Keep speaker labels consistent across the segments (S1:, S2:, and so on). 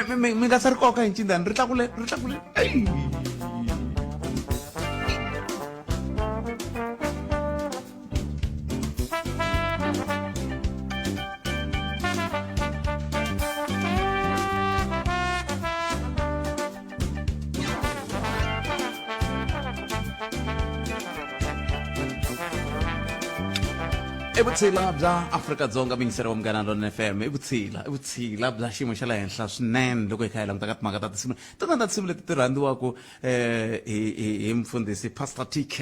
S1: Mi nga se ri koka hi ncindani ri tlakule ri tlakule. Ey! I vutshila bya Afrika-Dzonga muyingiseri wa Munghana Lonene FM. I vutshila, i vutshila bya xiyimo xa le henhla swinene loko hi kha hi languta ka timhaka ta tinsimu. Tin'wana ta tinsimu leti ti rhandziwaka hi hi hi mufundhisi Pastor TK,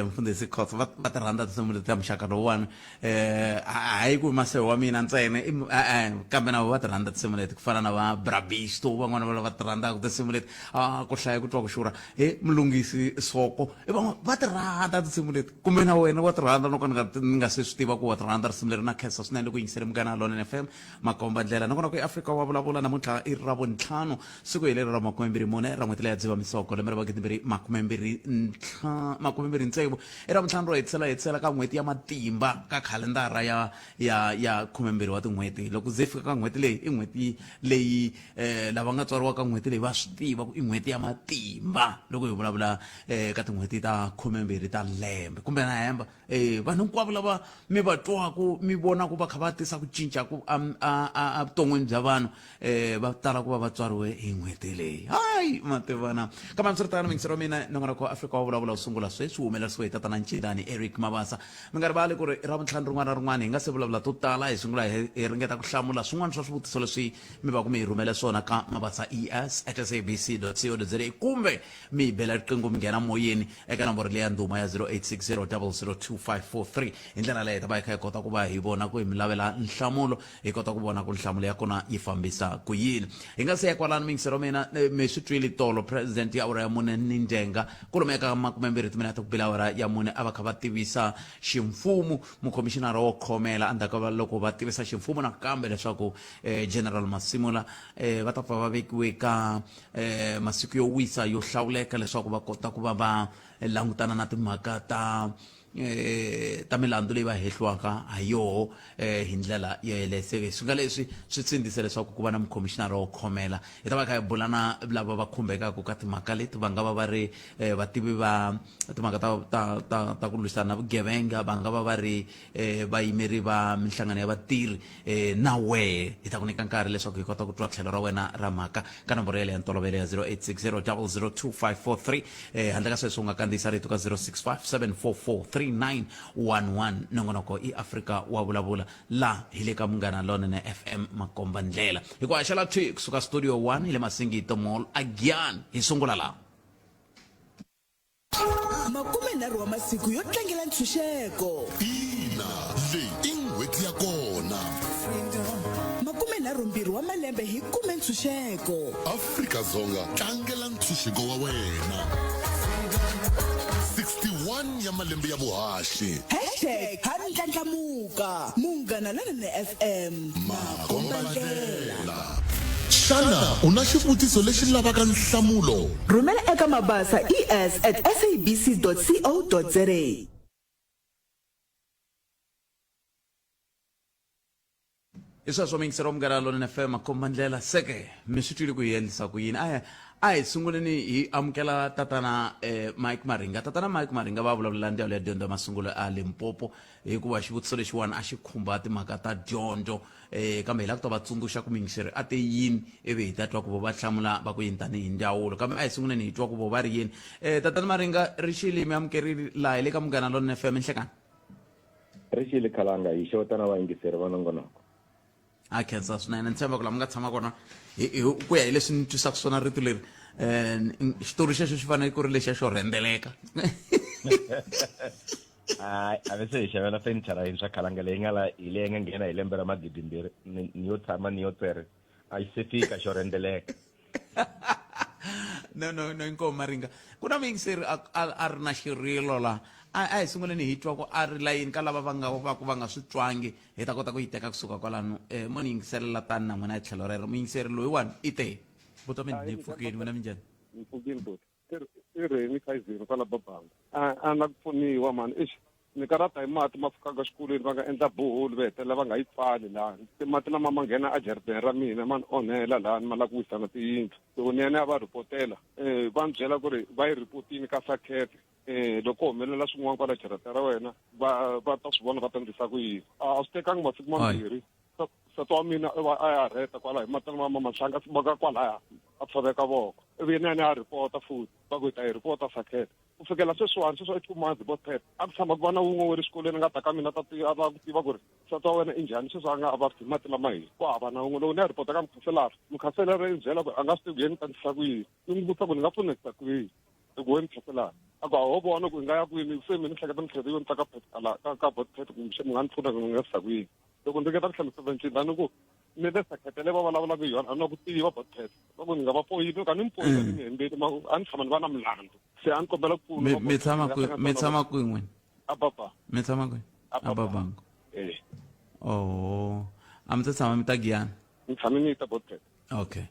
S1: mufundhisi Khotso va va ti rhandza tinsimu leti ta muxaka lowuwani. Hayi ku i maseho wa mina ntsena i e-e kambe na vo va ti rhandza tinsimu leti ku fana na va Bra Bisto van'wana va lava ti rhandzaka tinsimu leti. A ku hlaya ku twa ku xurha he Mlungisi Soko i van'wana va ti rhandza tinsimu leti kumbe na wena wa ti rhandza no ka ni nga ni nga se swi tiva ku wa ti rhandza risimu leri na khensa swinene loko yingisele Munghana Lonene FM makomba ndlela nakona ku eAfrika wa vulavula namuntlha i Ravuntlhanu siku hi leri ra 24 ra n'hweti leya Dzivamisoko lembe ra magidimbirhi makumembirhi ntlha makumembirhi tsevu i Ravuntlhanu ro hetisela hetisela ka n'hweti ya matimba ka khalendara ya ya ya 12 wa tin'hweti loko ze fika ka n'hweti leyi i n'hweti leyi eh lava nga tswariwa ka n'hweti leyi va swi tiva ku i n'hweti ya matimba loko hi vulavula eh ka tin'hweti ta 12 ta lembe kumbe na hemba eh vanhu hinkwavo lava mi va twaku mi vonaku va kha va tisa ku cinca ku a evuton'wini bya vanhu eh va tala ku va va tswariwe hi n'hweti leyi hayi mativana kambe hambiswiritano muyingiseri wa mina nongonoko wa Afrika wa vulavula wu sungula sweswi wu humelerisiwe hi tatana Ncindani Eric Mabasa mi nga rivali ku ri Ravuntlhanu rin'wana na rin'wana hi nga se vulavula to tala hi sungula hi hi ringeta ku hlamula swin'wana swa swivutiso leswi mi va ku mi hi rhumele swona ka mabasa es at sabc co za kumbe mi hi bela riqingho mi nghena moyeni eka nomboro leya ndhuma ya 0860 002543 hi ndlela leyi hi ta va hi kha hi kota ku va hi vona ku hi mi lavela nhlamulo hi kota ku vona ku nhlamulo ya kona yi fambisa ku yini hi nga se ya kwalano miyingisero mina mi swi twile tolo president ya awara ya mune ni ndenga kwalomu eka 20 timinete ku bile awara ya mune a va kha va tivisa ximfumo mukhomixinara wo khomela endzhaku ka loko va tivisa ximfumo nakambe leswaku General Masimula va ta pfa va vekiwe ka masiku yo wisa yo hlawuleka leswaku va kota ku va va langutana na timhaka ta ta milandzu leyi va hehliwaka ha yoho hi ndlela yo yeleyo se swi nga leswi swi tsindise leswaku ku va na mukhomixinara wo khomela hi ta va kha hi bula na lava va khumbekaka ka timhaka leti va nga va va ri vativi va timhaka ta ta ta ta ku lwisana na vugevenga va nga va va ri vayimeri va minhlangano ya vatirhi na wehe hi ta ku nyika nkarhi leswaku hi kota ku twa tlhelo ra wena ra mhaka ka nomboro yaleyo ya ntolovelo ya 0860 002543 handle ka sweswo u nga kandziyisa rito ka 065 744 3911 nongonoko i Afrika wa vulavula la hi le ka Munghana Lonene FM makomba ndlela hi ku haxela thwi kusuka studio 1 hi le Masingito Mall again hi sungula la.
S2: Makumenharhu wa masiku yo tlangela ntshunxeko.
S3: Ina, leyi i n'hweti ya kona.
S2: Makumenharhumbirhi wa malembe hi kume ntshunxeko.
S3: Afrika-Dzonga, tlangela ntshunxeko wa wena. 61 ya malembe ya vuhaxi.
S2: Hashtag ha ndlandlamuka. Munghana Lonene FM.
S3: Makombandlela. Xana u na xivutiso lexi lavaka nhlamulo?
S2: Rhumela eka mabasa es at sabc co za.
S1: Hi sweswo muyingiseri wa Munghana Lonene FM makombandlela seke mi swi twile ku hi endlisa ku yini a a hi sunguleni hi amukela tatana eh, Mike Maringa tatana Mike Maringa va vulavulela ndzawulo ya dyondzo ya masungulo a Limpopo hikuva xivutiso lexiwani a xi khumba timhaka ta dyondzo um kambe hi lava ku ta va tsundzuxa ku muyingiseri a te yini ivi hi ta twa ku vo va hlamula va ku yini tanihi ndzawulo kambe a hi sunguleni hi twa ku vo va ri yini um tatana Maringa rixili mi amukerile laha hi le ka Munghana Lonene FM nhlekani
S4: Rixili Khalanga hi xeweta na vayingiseri va nongonoko.
S1: A khensa swinene ni tshemba ku laha mi nga tshama kona hi hi ku ya hi leswi ni twisaka swona rito leri um xitori xexo xi fanele ku ri lexiya xo rhendzeleka
S4: Hayi a va se hi xavela fenichara yintshwa Khalanga leyi nga la hi leyi nga nghena hi lembe ra magidimbirhi ni ni yo tshama ni yo tsere a xi se fika xo rhendzeleka.
S1: No no no inkomu Maringa ku na muyingiseri a a a ri na xirilo la a a hi sunguleni hi twa ku a ri layini ka lava va nga va ku va nga swi twangi hi ta kota ku yi teka kusuka kwalano um mo ni yingiselela tani na n'wina hi tlhelo rero muyingiseri loyiwani i te buti wa mina ni pfukile n'wina minjhani
S5: Ni pfukile buti. I i Remy Kaizer kwala Babangu. A a na ku pfuniwa mani. Eish. Ni karata hi mati ma pfukaka xikolweni va nga endla borehole va hetelela va nga yi pfali laha. Se mati lama ma nghena ejarateni ra mina ma ni onhela laha ni ma lava ku wisa na tiyindlu. Loko ni ya ni ya va rhipotela va ni byela ku ri va yi rhipotile ka Sakhete loko ko humelela swin'wana kwala jarata ra wena va va ta swi vona va ta endlisa ku yini. A swi tekangi masiku mambirhi nsati wa mina i va a ya rheta kwala hi mati lama ma mahlanga a ka kwalaya a tshoveka voko ivi yena ni ya rhipota futhi va ku hi ta yi rhipota Sakhete. Ku fikela sweswiwani, sweswi i 2 months bo 10, a ku tshama ku va na wun'we wa le xikolweni a nga ta ka mina ta a lava ku tiva ku ri nsati wa wena i njhani sweswi a nga a vabyi mati lama hina. Ku hava na wun'we. Loko ni ya rhipota ka mukhanselara, mukhanselara i ni byela ku a nga swi tivi ku yena ni ta endlisa ku yini. Ni n'wi vutisa ku ni nga pfunekisa kwihi hi ku we mukhanselara. A ku a ho vona ku i nga ya kwini se mina ni hleketa ni tlhela yo ni ta ka ka ka ka Botpet kumbe mi nga ni pfuna ku ni nga fika kwini. Loko ni ringeta ku hlamusela Ncinda ni ku ni le sekete leyi va vulavulaka hi yona a ni ku tiva Botpet va ku ni nga va poyini ka ni mi poyina ni mi hembeli ma a ni tshama ni va na milandzu se a ni kombela ku pfuna
S1: mi tshama kwi mi tshama kwihi n'wina
S5: a baba
S1: mi tshama kwihi
S5: a
S1: babango
S5: eh
S1: oh a mi se tshama mi ta giyana
S5: ni tshame ni ta Botpet
S1: okay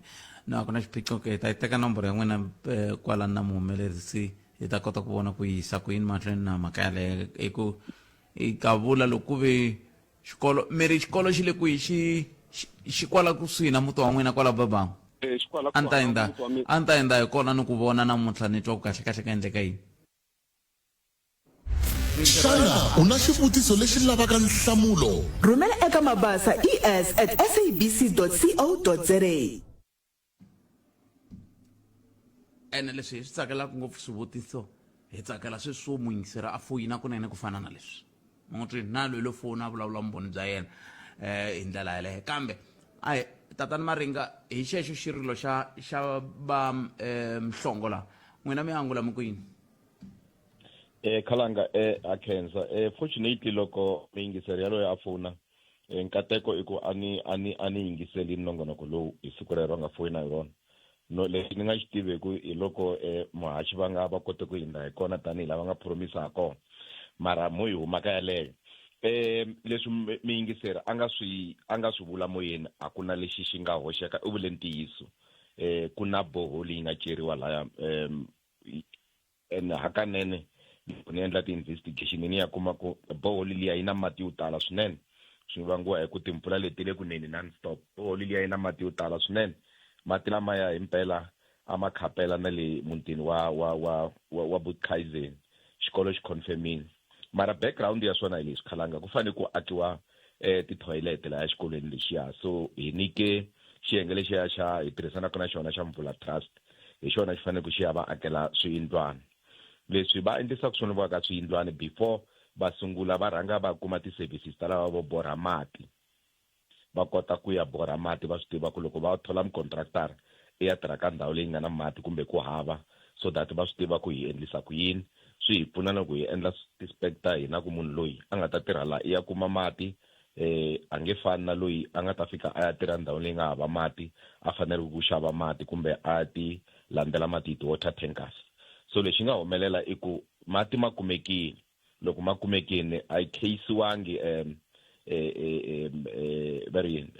S1: no a ku na xiphiqo ke hi ta yi teka nomboro ya n'wina eh, kwala na muhumelerisi hi ta kota ku vona ku yisa ku yini mahlweni na mhaka yaleyo hi ku hi ka vula loko ku ve xikolo mi ri xikolo xi le kwihi xi xi kwala kusuhi na muti wa n'wina kwala babangu
S5: eh, xi kwala
S1: a ni ta
S5: kusuhi na
S1: endla
S5: muti wa mina.
S1: a ni ta endla hi kona ni ku vona namuntlha ni twa ku kahle kahle ka endleka yini
S3: Xana u na xivutiso lexi lavaka nhlamulo?
S2: Rhumela eka mabasa es at sabc co za.
S1: Ene leswi hi swi tsakelaka ngopfu swivutiso hi tsakela sweswo muyingiseri a foyina kunene ku fana na leswi mi n'wi twi na loyi lo fona a vulavula vumbhoni bya yena um hi ndlela yaleyo kambe a hi tatani maringa hi xexo xirilo xa xa va um mhlongo laha n'wina mi angula mi ku yini
S4: Khalanga a khensa fortunately loko muyingiseri yaloye a fona nkateko i ku a ni a ni a ni yingiseli nongonoko lowu hi siku rero a nga foyina hi rona no lexi ni nga xi tiveku hi loko muhaxi va nga va kote ku hindza hi kona tanihi lava nga promisa ha kona mara mo yi huma ka yaleyo leswi muyingiseri a nga swi a nga swi vula moyeni a ku na lexi xi nga hoxeka u vule ntiyiso ku na borehole yi nga ceriwa laya Ene hakanene loko ni endla ti-investigation ni ya kuma ku borehole liya yi na mati yo tala swinene swi vangiwa hi ku timpfula leti le ku neni non-stop borehole liya yi na mati yo tala swinene mati lamaya himpela a ma khapela na le mutini wa wa wa wa, wa Butkaizen xikolo xi confirmile mara background ya swona hi leswi khalanga ku fanele ku akiwa eh ti-toilet laha xikolweni lexiya so hi nyike xiyenge lexiya xa hi tirhisanaka na xona xa Mvula Trust hi xona xi fanele ku xi ya va akela swiyindlwana leswi va endlisaka swona va aka swiyindlwana before va sungula va rhanga va kuma ti-services ta lava vo borha mati va kota ku ya borha mati va swi tiva ku loko va thola mucontractor i ya tirha ka ndhawu leyi nga na mati kumbe ku hava so that va swi tiva ku hi endlisa ku yini swi hi pfuna loko hi endla ti-spec ta hina ku munhu loyi a nga ta tirha la i ya kuma mati eh a nge fani na loyi a nga ta fika a ya tirha ndhawini leyi nga hava mati a faneleke ku xava mati kumbe a ti landzela mati hi ti-water tankers so lexi nga humelela i ku mati ma kumekile loko ma kumekile a yi kheyisiwangi um va ri yini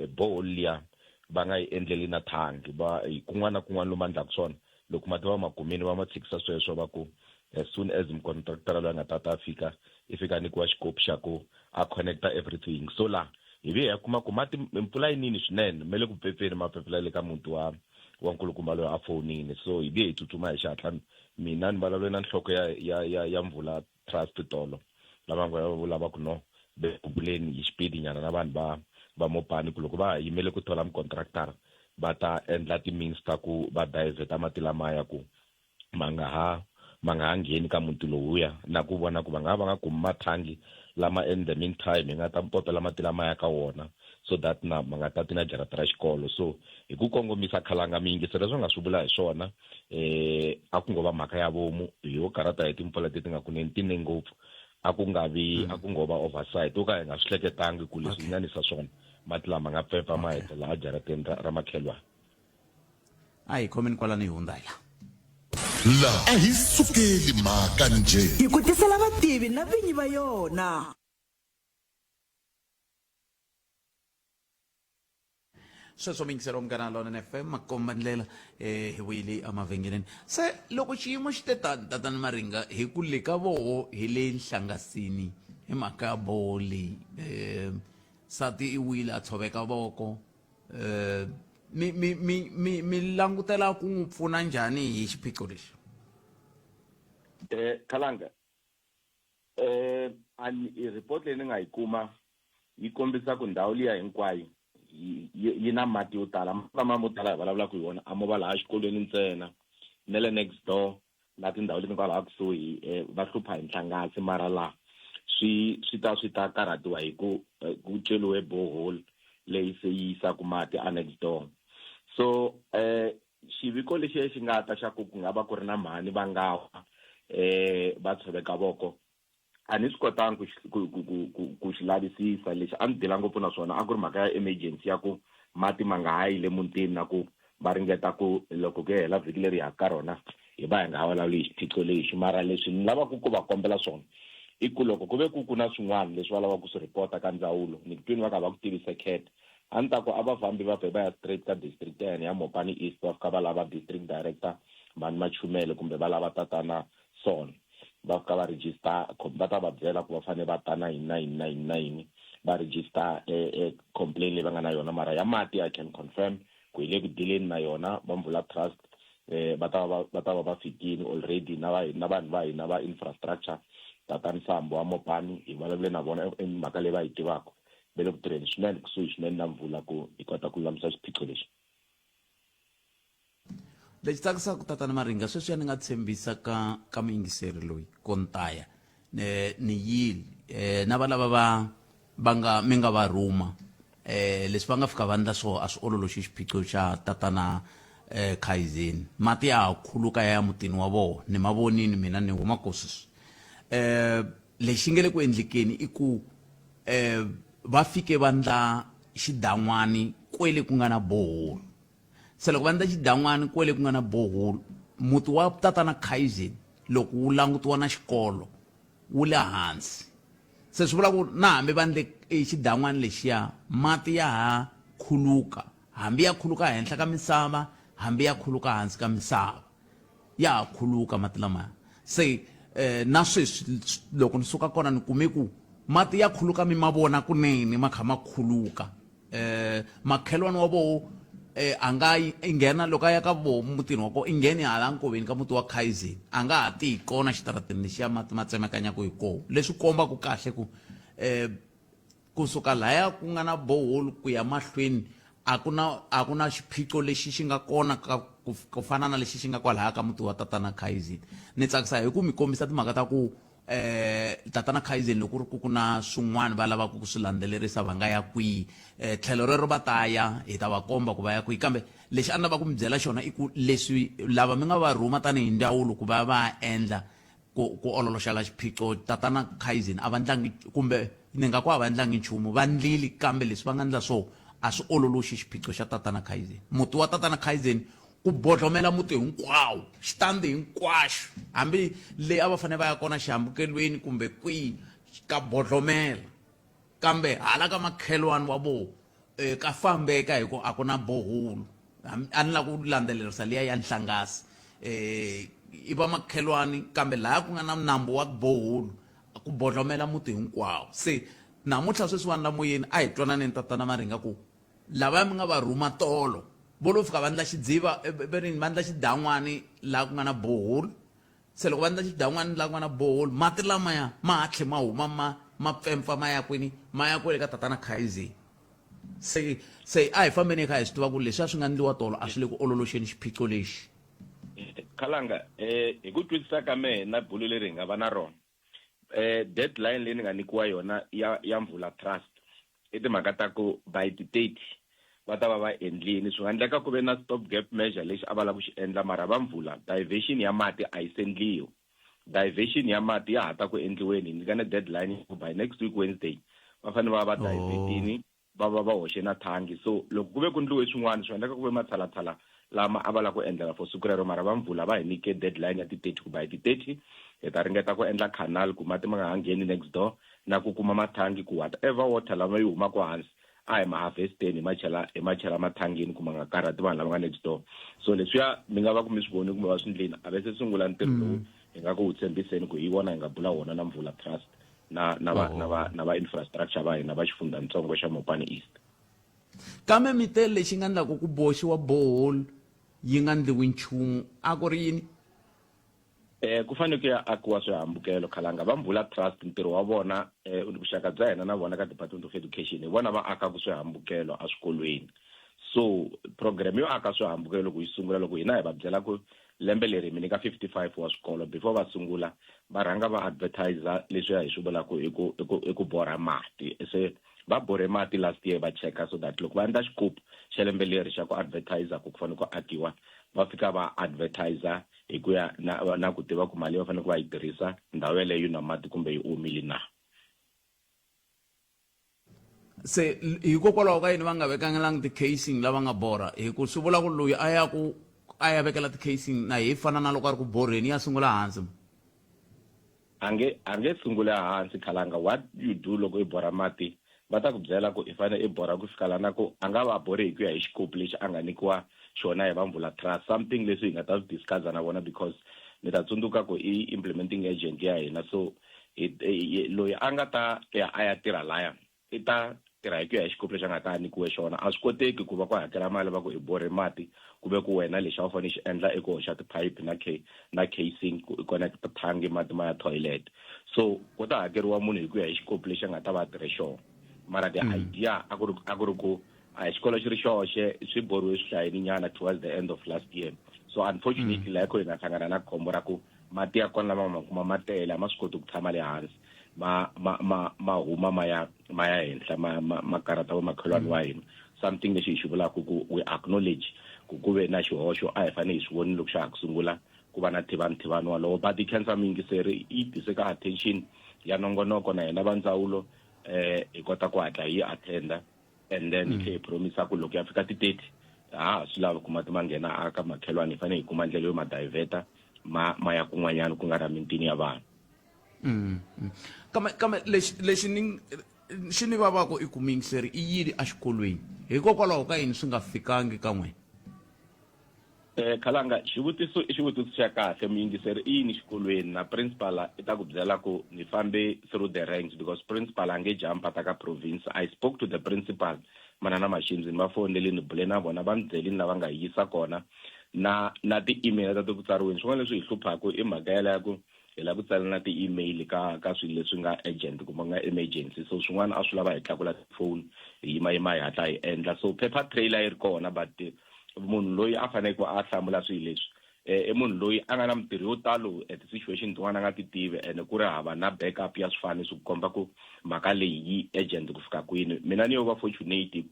S4: borehole liya va nga yi endleli na thangi va kun'wana na kun'wana lomu va endlaka swona loko mati va ma kumile va ma tshikisa sweswo va ku as soon as mucontractor loyi a nga ta ta fika i fika a nyikiwa xikopi xa ku a connecta everything so la hi vuye hi ya kuma ku mati mpfula yi nini swinene ma le ku pfepfeni ma pfepfela le ka muti wa wa nkulukumba loyi a fowunile so hi vuye hi tsutsuma hi xihatla mina ni vulavule na nhloko ya ya ya ya mvula trust tolo lava nga vula va ku no ve ku vuleni hi xipidi nyana na vanhu va va mopani ku loko va ha yimele ku thola mucontractor va ta endla ti-means ta ku va divert mati lamaya ku ma nga ha ma nga ha ngheni ka muti lowuya na ku vona ku va nga va nga kumi mathangi lama in the meantime hi nga ta popela mati lamaya ka wona so that na ma nga tati na jarata ra xikolo so hi ku kongomisa khalanga miyingiso leswi nga swi vula hi swona eh a ku ngo va mhaka ya vomu hi yo karata hi timpfula leti nga kunene ti ne ngopfu a ku nga vi a ku ngo va oversight o ka hi nga swi hleketangi ku leswi hi nga nisa swona mati lama nga pfepfa ma hetelela ejarateni ra, ra makhelwani
S1: a hi khomeni kwalano hi hundza hi la
S3: La a hi sukeli mhaka njhe.
S2: Hi ku tisela vativi na vinyi va yona.
S1: Sweswo miyingiselo Munghana Lonene FM makomba ndlela eh hi vuyile emavhengeleni. Se loko xiyimo xi te tani tatani Maringa hi ku le ka voho hi le nhlangasini hi mhaka ya boho leyi eh sati i wile a tshoveka voko eh mi mi mi mi mi langutela ku n'wi pfuna njhani hi xiphiqo lexi?
S4: Eh Khalanga a report leyi ni nga yi kuma yi kombisa ku ndhawu liya hinkwayo yi na mati yo tala. Mati lama mo tala hi vulavulaka hi wona a mo va laha xikolweni ntsena na le next door na tindhawu leti nga laha kusuhi va hlupha hi nhlangasi, mara laha swi ta karhatiwa hi ku ku celiwe borehole leyi se yi yisaka mati a next door. So xiviko lexiya xi nga ta xa ku ku nga va ku ri na mhani va nga wa va tshoveka voko, a ni swi kotangi ku xi lavisisa. Lexi a ni dila ngopfu na swona a ku ri mhaka ya emergency ya ku mati ma nga ha yi le mutini, na ku va ringeta ku loko ku ya hela vhiki leri yaka ka rona hi va hi nga ha vulavuli hi xiphiqo lexi. Mara leswi ni lavaka ku va kombela swona i ku loko ku ve ku ku na swin'wana leswi va lavaka ku swi report ka ndzawulo, ni ku twini va ka va ku tivise cat, a ni ta ku a va fambi va vhe va ya straight ka district ya hina ya Mopani East, va fika va lava district director Mhani Machumele kumbe va lava tatana Son, va fika va register, va ta va byela ku va fanele va ta na yini na yini na yini na yini, va register complaint leyi va nga na yona. Mara ya mati, I can confirm ku hi le ku dileni na yona. Va Mvula Trust va ta va va fikini already na va na vanhu va hina va infrastructure, tatani Sambo wa Mopani, hi vulavule na vona i mhaka leyi va yi tivaka. Va le ku tirheni swinene kusuhi swinene na Mvula ku hi kota ku lulamisa xiphiqo lexi.
S1: Lexi tsakisaka, tatana Maringa, sweswiya ni nga tshembisa ka muyingiseri loyi kontaya ni yile na va lava va nga mi nga va rhuma, leswi va nga fika va ndla swo a swi ololoxi xiphiqo xa tatana Khaizeni. Mati ya ha khuluka ya ya mutini wa vona, ni ma vonini mina ni huma ko sweswi. Lexi nge le ku endlekeni i ku va fike va ndla xidan'wani kwele ku nga na borehole. Se loko va ndla xidan'wani kwele ku nga na borehole, muti wa tatana Khaizeni loko wu langutiwa na xikolo wu le hansi. Se swi vula ku na hambi va ndle xidan'wani lexiya, mati ya ha khuluka, hambi ya khuluka henhla ka misava, hambi ya khuluka hansi ka misava, ya ha khuluka mati lamaya. Se na sweswi loko ni suka kona ni kume ku mati ya khuluka, mi ma vona kunene ma kha ma khuluka. Makhelwani wa voho a nga nghena loko a ya ka voho mutini wa kona, i ngheni hala nkoveni ka muti wa Khaizeni, a nga ha ti hi kona xitarateni lexiya mati ma tsemekanyaku hi kona, leswi kombaka kahle ku kusuka laya ku nga na borehole ku ya mahlweni a ku na xiphiqo lexi xi nga kona ka ku fana na lexi xi nga kwalaya ka muti wa tatana Khaizeni. Ni tsakisa hi ku mi kombisa timhaka ta ku tatana Khaizeni loko ku ri ku ku na swin'wana va lavaka ku swi landzelerisa, va nga ya kwihi. Tlhelo rero va ta ya, hi ta va komba ku va ya kwihi, kambe lexi a ni lava ku mi byela xona i ku leswi lava mi nga va rhuma tanihi ndzawulo ku va va endla ku ololoxela xiphiqo tatana Khaizeni, a va ndlangi, kumbe ni nga ku a va ndlangi nchumu, va ndlili, kambe leswi va nga ndla swo a swi ololoxi xiphiqo xa tatana Khaizeni. Muti wa tatana Khaizeni ku bodlomela muti hinkwawo, xitandi hinkwaxo, hambi leyi a va fanele va ya kona xihambukelweni kumbe kwihi, ka bodlomela, kambe hala ka makhelwani wa voho ka fambeka hi ku a ku na borehole. A ni lava ku landzelerisa liya ya nhlangasi, i va makhelwani, kambe laha ku nga na nambu wa borehole ku bodlomela muti hinkwawo. Se namuntlha sweswiwani la moyeni a hi twananeni, tatana Maringa, ku lavaya mi nga va rhuma tolo vo lo fika va ndla xidziva, ve rini, va ndla xidan'wani laha ku nga na borehole. Se loko va ndla xidan'wani laha ku nga na borehole, mati lamaya ma ha tlhe ma huma ma pfempfa ma ya kwini? Ma ya kwele ka tatana Khaizeni. Se a hi fambeni hi kha hi swi tiva ku leswi a swi nga ndliwa tolo a swi le ku ololoxeni xiphiqo lexi.
S4: Khalanga, hi ku twisisa ka mehe na bulo leri hi nga va na rona, deadline leyi ni nga nyikiwa yona ya Mvula Trust i timhaka ta ku by ti 30 va ta va va endlini. Swi nga endleka ku ve na stop gap measure lexi a va lava ku xi endla, mara va Mvula, diversion ya mati a yi se ndliwa. Diversion ya mati ya ha ta ku endliweni. Hi nyikane deadline by next week Wednesday va fanele va va divertini, va va va hoxe na thangi. So loko ku ve ku ndliwe swin'wana, swi endleka ku ve matshalatshala lama a va lava ku endlela for siku rero, mara va Mvula va hi nyike deadline ya ti-30, ku by ti-30 hi ta ringeta ku endla canal ku mati ma nga ha ngheni next door, na ku kuma mathangi ku whatever water lama yi humaka hansi. A hi ma harvesteni hi ma chela hi ma chela mathangini ku ma nga karhati vanhu lava nga next door. So leswiya mi nga va ku mi swi voni kumbe va swi ndleni, a ve se sungula ntirho lowu hi nga ku wu tshembiseni ku hi wona hi nga bula wona na Mvula Trust na na va na va na va infrastructure va hina va xifundzhantsongo xa Mopani East.
S1: Kambe mi te lexi nga ndlaku ku boxiwa borehole yi nga ndliwi nchumu a ku ri yini?
S4: Ku fanele ku ya akiwa swihambukelo khalanga. Va Mvula Trust ntirho wa vona vuxaka bya hina na vona ka Department of Education hi vona va akaka swihambukelo eswikolweni. So program yo aka swihambukelo loko yi sungula, loko hina hi va byela ku lembe leri hi mi nyika 55 wa swikolo, before va sungula va rhanga va advertise leswiya hi swi vulaka i ku i ku i ku borha mati. Se va borhe mati last year va cheka so that loko va endla xikupu xa lembe leri xa ku advertise ku ku fanele ku akiwa, va fika va advertise hi ku ya na na ku tiva ku mali va fanele ku va yi tirhisa ndhawu yeleyo yi na mati kumbe yi omile na.
S1: Se hikokwalaho ka yini va nga vekangelangi ti-casing lava nga borha? Hi ku swi vula ku loyi a ya ku a ya vekela ti-casing na hi fana na loko a ri ku borheni ya sungula hansi.
S4: A nge a nge sunguli hansi khalanga. What you do loko i borha mati, va ta ku byela ku i fanele i borha ku fika la na ku a nga va borhi hi ku ya hi xikopu lexi a nga nyikiwa xona hi va Mvula Trust, something leswi hi nga ta swi discuss na vona because mi ta tsundzuka ku i implementing agent ya hina. So hi loyi a nga ta ya a ya tirha laya i ta tirha hi ku ya hi xikopu lexi a nga ta a nyikiwe xona. A swi koteki ku va ku hakela mali va ku i borhe mati ku ve ku wena lexi a wu fanele xi endla i ku hoxa tiphayiphi na na casing ku i connect thangi mati ma ya toilet. So ku ta hakeriwa munhu hi ku ya hi xikopu lexi a nga ta va a tirhe xona. Mara the idea a ku ri a ku ri ku a hi xikolo xi ri xoxe, swi borhiwe swi hlayeni nyana towards the end of last year. So unfortunately laha ko hi nga hlangana na khombo ra ku mati ya kona lama ma kuma ma tele, a ma swi koti ku tshama le hansi, ma ma ma ma huma ma ya ma ya henhla, ma ma ma karhata vamakhelwani wa hina, something lexi hi xi vulaka ku we acknowledge ku ku ve na xihoxo, a hi fanele hi swi vonile loko xa ha ku sungula ku va na thivanithivani walowo. But hi khensa muyingiseri yi tise ka attention ya nongonoko na hina va ndzawulo hi kota ku hatla hi yi attenda and then hi tlhe hi promisa ku loko ya fika ti-30 ha ha swi lavi ku mati ma nghena a ka makhelwani, hi fanele hi kuma ndlela yo ma diverta ma ma ya kun'wanyana ku nga ri emitini ya vanhu.
S1: Kambe lexi lexi ni xi ni vavaka i ku muyingiseri i yini exikolweni, hikokwalaho ka yini swi nga fikangi ka n'wina?
S4: Khalanga, xivutiso i xivutiso xa kahle. Muyingiseri i yini xikolweni na principal i ta ku byela ku ni fambe through the ranks because principal a nge jump a ta ka province. I spoke to the principal Manana Mashinzi, ni va fonelini ni bule na vona, va ni byelini lava nga hi yisa kona na na ti-email ta ti ku tsariweni. Swin'wana leswi hi hluphaku i mhaka yaleyo ya ku hi lava ku tsalela ti-email ka ka swilo leswi nga urgent kumbe nga emergency, so swin'wana a swi lava hi tlakula tifoni hi yima yima hi hatla hi endla. So paper trail a yi ri kona, but munhu loyi a faneleke ku a hlamula swilo leswi i munhu loyi a nga na mintirho yo talo at situation tin'wana a nga ti tivi, ene ku ri hava na backup ya swifaniso ku komba ku mhaka leyi yi urgent ku fika kwini. Mina ni yo va fortunate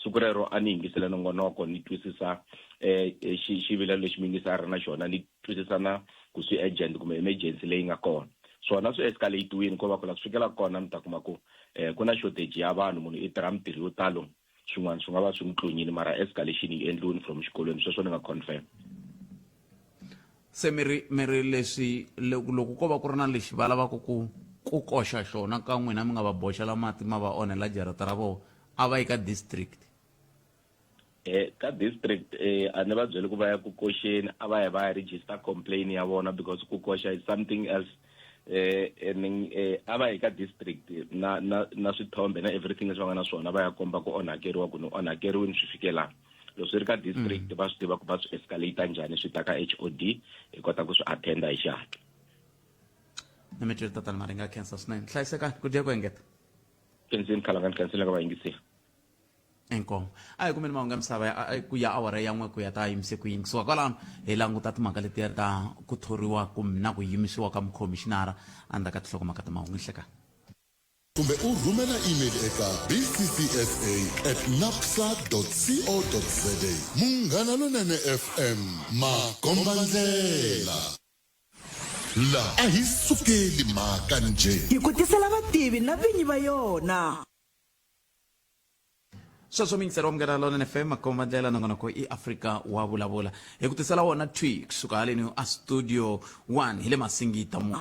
S4: siku rero a ni yingisele nongonoko, ni twisisa xivilelo lexi muyingisi a ri na xona, ni twisisa na ku swi urgent kumbe emergency leyi nga kona. Swona swi escalate-wini ko va ku la swi fikela kona mi ta kuma ku ku na shortage ya vanhu, munhu i tirha mintirho yo talo, swin'wana swi nga va swi n'wi tlunyile, mara escalation yi endliwini from xikolweni, sweswo ni nga confirm.
S1: Se mi ri mi ri leswi loko loko ko va ku ri na lexi va lavaka ku ku koxa xona ka n'wina, mi nga va boxela mati ma va onhela jarata ra vona, a va yi ka district?
S4: Ka district a ni va byeli ku va ya ku koxeni, a va yi va ya register complain ya vona because ku koxa is something else. A va yi ka district na na na swithombe na everything leswi va nga na swona, va ya komba ku onhakeriwa ku ni onhakeriwini swi fike laha. Loko swi ri ka district va swi tiva ku va swi escalate njhani swi ta ka HOD, hi kota ku swi attenda hi xihatla.
S1: Ni mi twile tatana Maringa, khensa swinene, hlayisekani ku dya ku engeta.
S4: Khensini khalanga, ni khensile ka vayingiseri.
S1: Inkomu. A hi kumeni mahungu ya misava ku ya awara ya n'we ku ya ta yimise ku yingisiwa kwalano, hi languta timhaka letiya ta ku thoriwa kumbe na ku yimisiwa ka mukhomishinara endzhaku ka tinhlokomhaka ta mahungu. Nhlekani.
S3: Kumbe u rhumela email eka bccsa at napsa co za. Munghana Lonene FM, makombandlela. La a hi sukeli mhaka njhe.
S2: Hi ku tisela vativi na vinyi va yona.
S1: Sweswo miyingiseri wa Munghana Lonene FM, makomba ndlela, nongonoko i Afrika wa Vulavula, hi ku tisela wona thwi kusuka haleni a Studio 1 hi le Masingita. Mu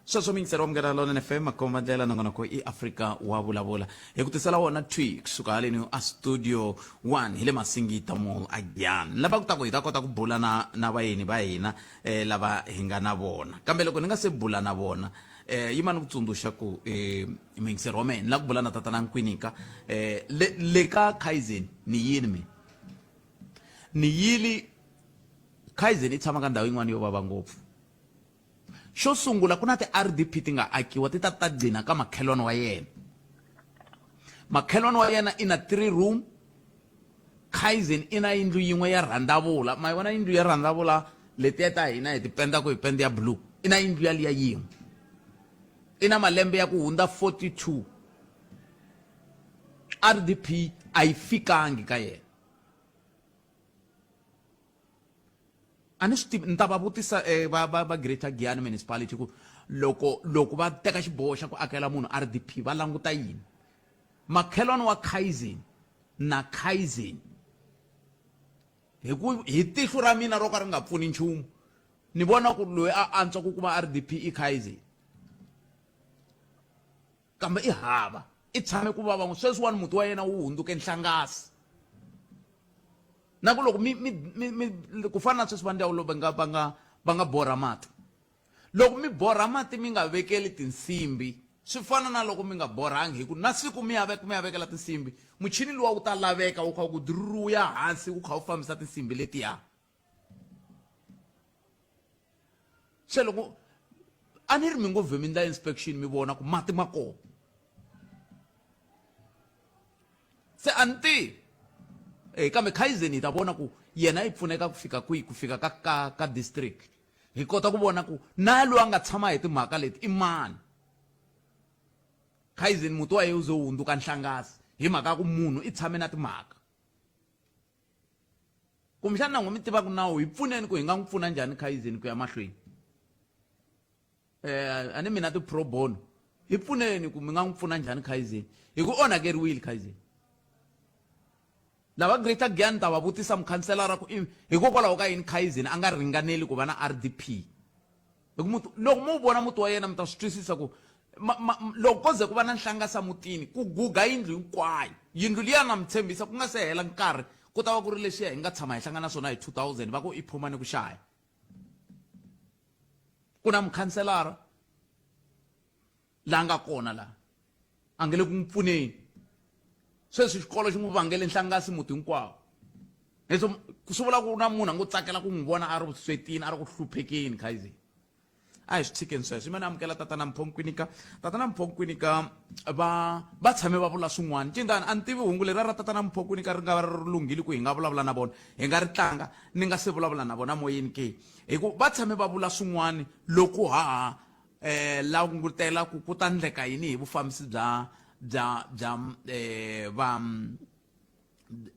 S1: Sweswo muyingiseri wa Munghana Lonene FM, makomba ndlela, nongonoko i Afrika wa Vulavula, hi ku tisela wona thwi kusuka haleni a Studio 1 hi le Masingita Mall a Giyani. Lava ku ta ku hi ta kota ku bula na na vayeni va hina eh, lava hi nga na vona, kambe loko ni nga se bula na vona eh, yima ni ku tsundzuxa ku eh, muyingiseri wa mehe, ni lava ku bula na tatana Nkwinika eh, le, le ka Kaizen ni yini mina ni yili Kaizen i tshama ka ndhawu yin'wana yo vava ngopfu. Xo sungula, ku na ti-RDP ti nga akiwa ti ta ta gcina ka makhelwani wa yena. Makhelwani wa yena i na 3 room, Kaizen i na yindlu yin'we ya rhandavula. Ma yi vona yindlu ya rhandavula letiya ta hina hi ti pendaka hi pende ya blue. I na yindlu yaliya yin'we. I na malembe ya ku hundza 42. RDP a yi fikangi ka yena. A ni swi tivi, ni ta va vutisa eh, va, va, va Greater Giyani Municipality ku loko loko va teka xiboho xa ku akela munhu RDP va languta yini. Makhelwani wa Kaizen na Kaizen hi ku hi tihlo ra mina ro ka ri nga pfuni nchumu ni vona ku loyi a antswa ku kuma RDP i Kaizen, kambe i hava, i tshame ku vava sweswiwani muti wa yena wu hundzuke nhlangasi. Na ku loko mi mi mi mi ku fana na sweswi va ndyangu va nga va nga va nga borha mati, loko mi borha mati mi nga vekeli tinsimbi swi fana na loko mi nga borhangi, hi ku na siku mi ya mi ya vekela tinsimbi muchini luwa wu ta laveka wu kha wu ku dururu wu ya hansi wu kha wu fambisa tinsimbi letiya. Se loko a ni ri mi ngo vhe mi ndla inspection mi vona ku mati ma kona, se a ni tivi e kambe Kaizen hi ta vona ku yena yi pfuneka ku fika kwihi, ku fika ka ka ka district hi kota ku vona ku na loyi a nga tshama hi timhaka leti i mani. Kaizen muti wa yena wu ze wu hundzuka nhlangasi hi mhaka ya ku munhu i tshame na timhaka. Kumbexana na n'wi mi tivaka nawu, hi pfuneni ku hi nga n'wi pfuna njhani Kaizen ku ya mahlweni. Eh, a ni mina ti pro bono, hi pfuneni ku mi nga n'wi pfuna njhani Kaizen, hi ku onhakeriwile Kaizen. Lava Greater Giyani ta va vutisa mukhanselara ku hikokwalaho ka yini Kaizen a nga ringaneli ku va na RDP. Hi ku muti, loko mo vona muti wa yena mi ta swi twisisa ku ma, ma, loko ko ze ku va na nhlangasa mutini, ku guga yindlu hinkwayo. Yindlu liya na mi tshembisa ku nga se hela nkarhi ku ta va ku ri leswiya hi nga tshama hi hlangana swona hi 2000 va ku i phuma ni ku xaya. Ku na mukhanselara la nga kona la a nge le ku n'wi pfuneni. Sweswi xikolo xi n'wi vangele nhlangasi muti hinkwawo. Leswo swi vula ku na munhu a ngo tsakela ku n'wi vona a ri vuswetini, a ri ku hluphekeni Kaizer. A hi swi tshikeni sweswo. Yimani amukela tatana Mpho Nkwinika. Tatana Mpho Nkwinika va va tshame va vula swin'wana. Cindani a ni tivi hungu leri ra tatana Mpho Nkwinika ri nga va ri lunghile ku hi nga vulavula na vona. Hi nga ri tlanga ni nga se vulavula na vona moyeni ke. Hi ku va tshame va vula swin'wana loko ha ha eh langutela ku ku ta ndleka yini hi vufambisi bya bya bya eh va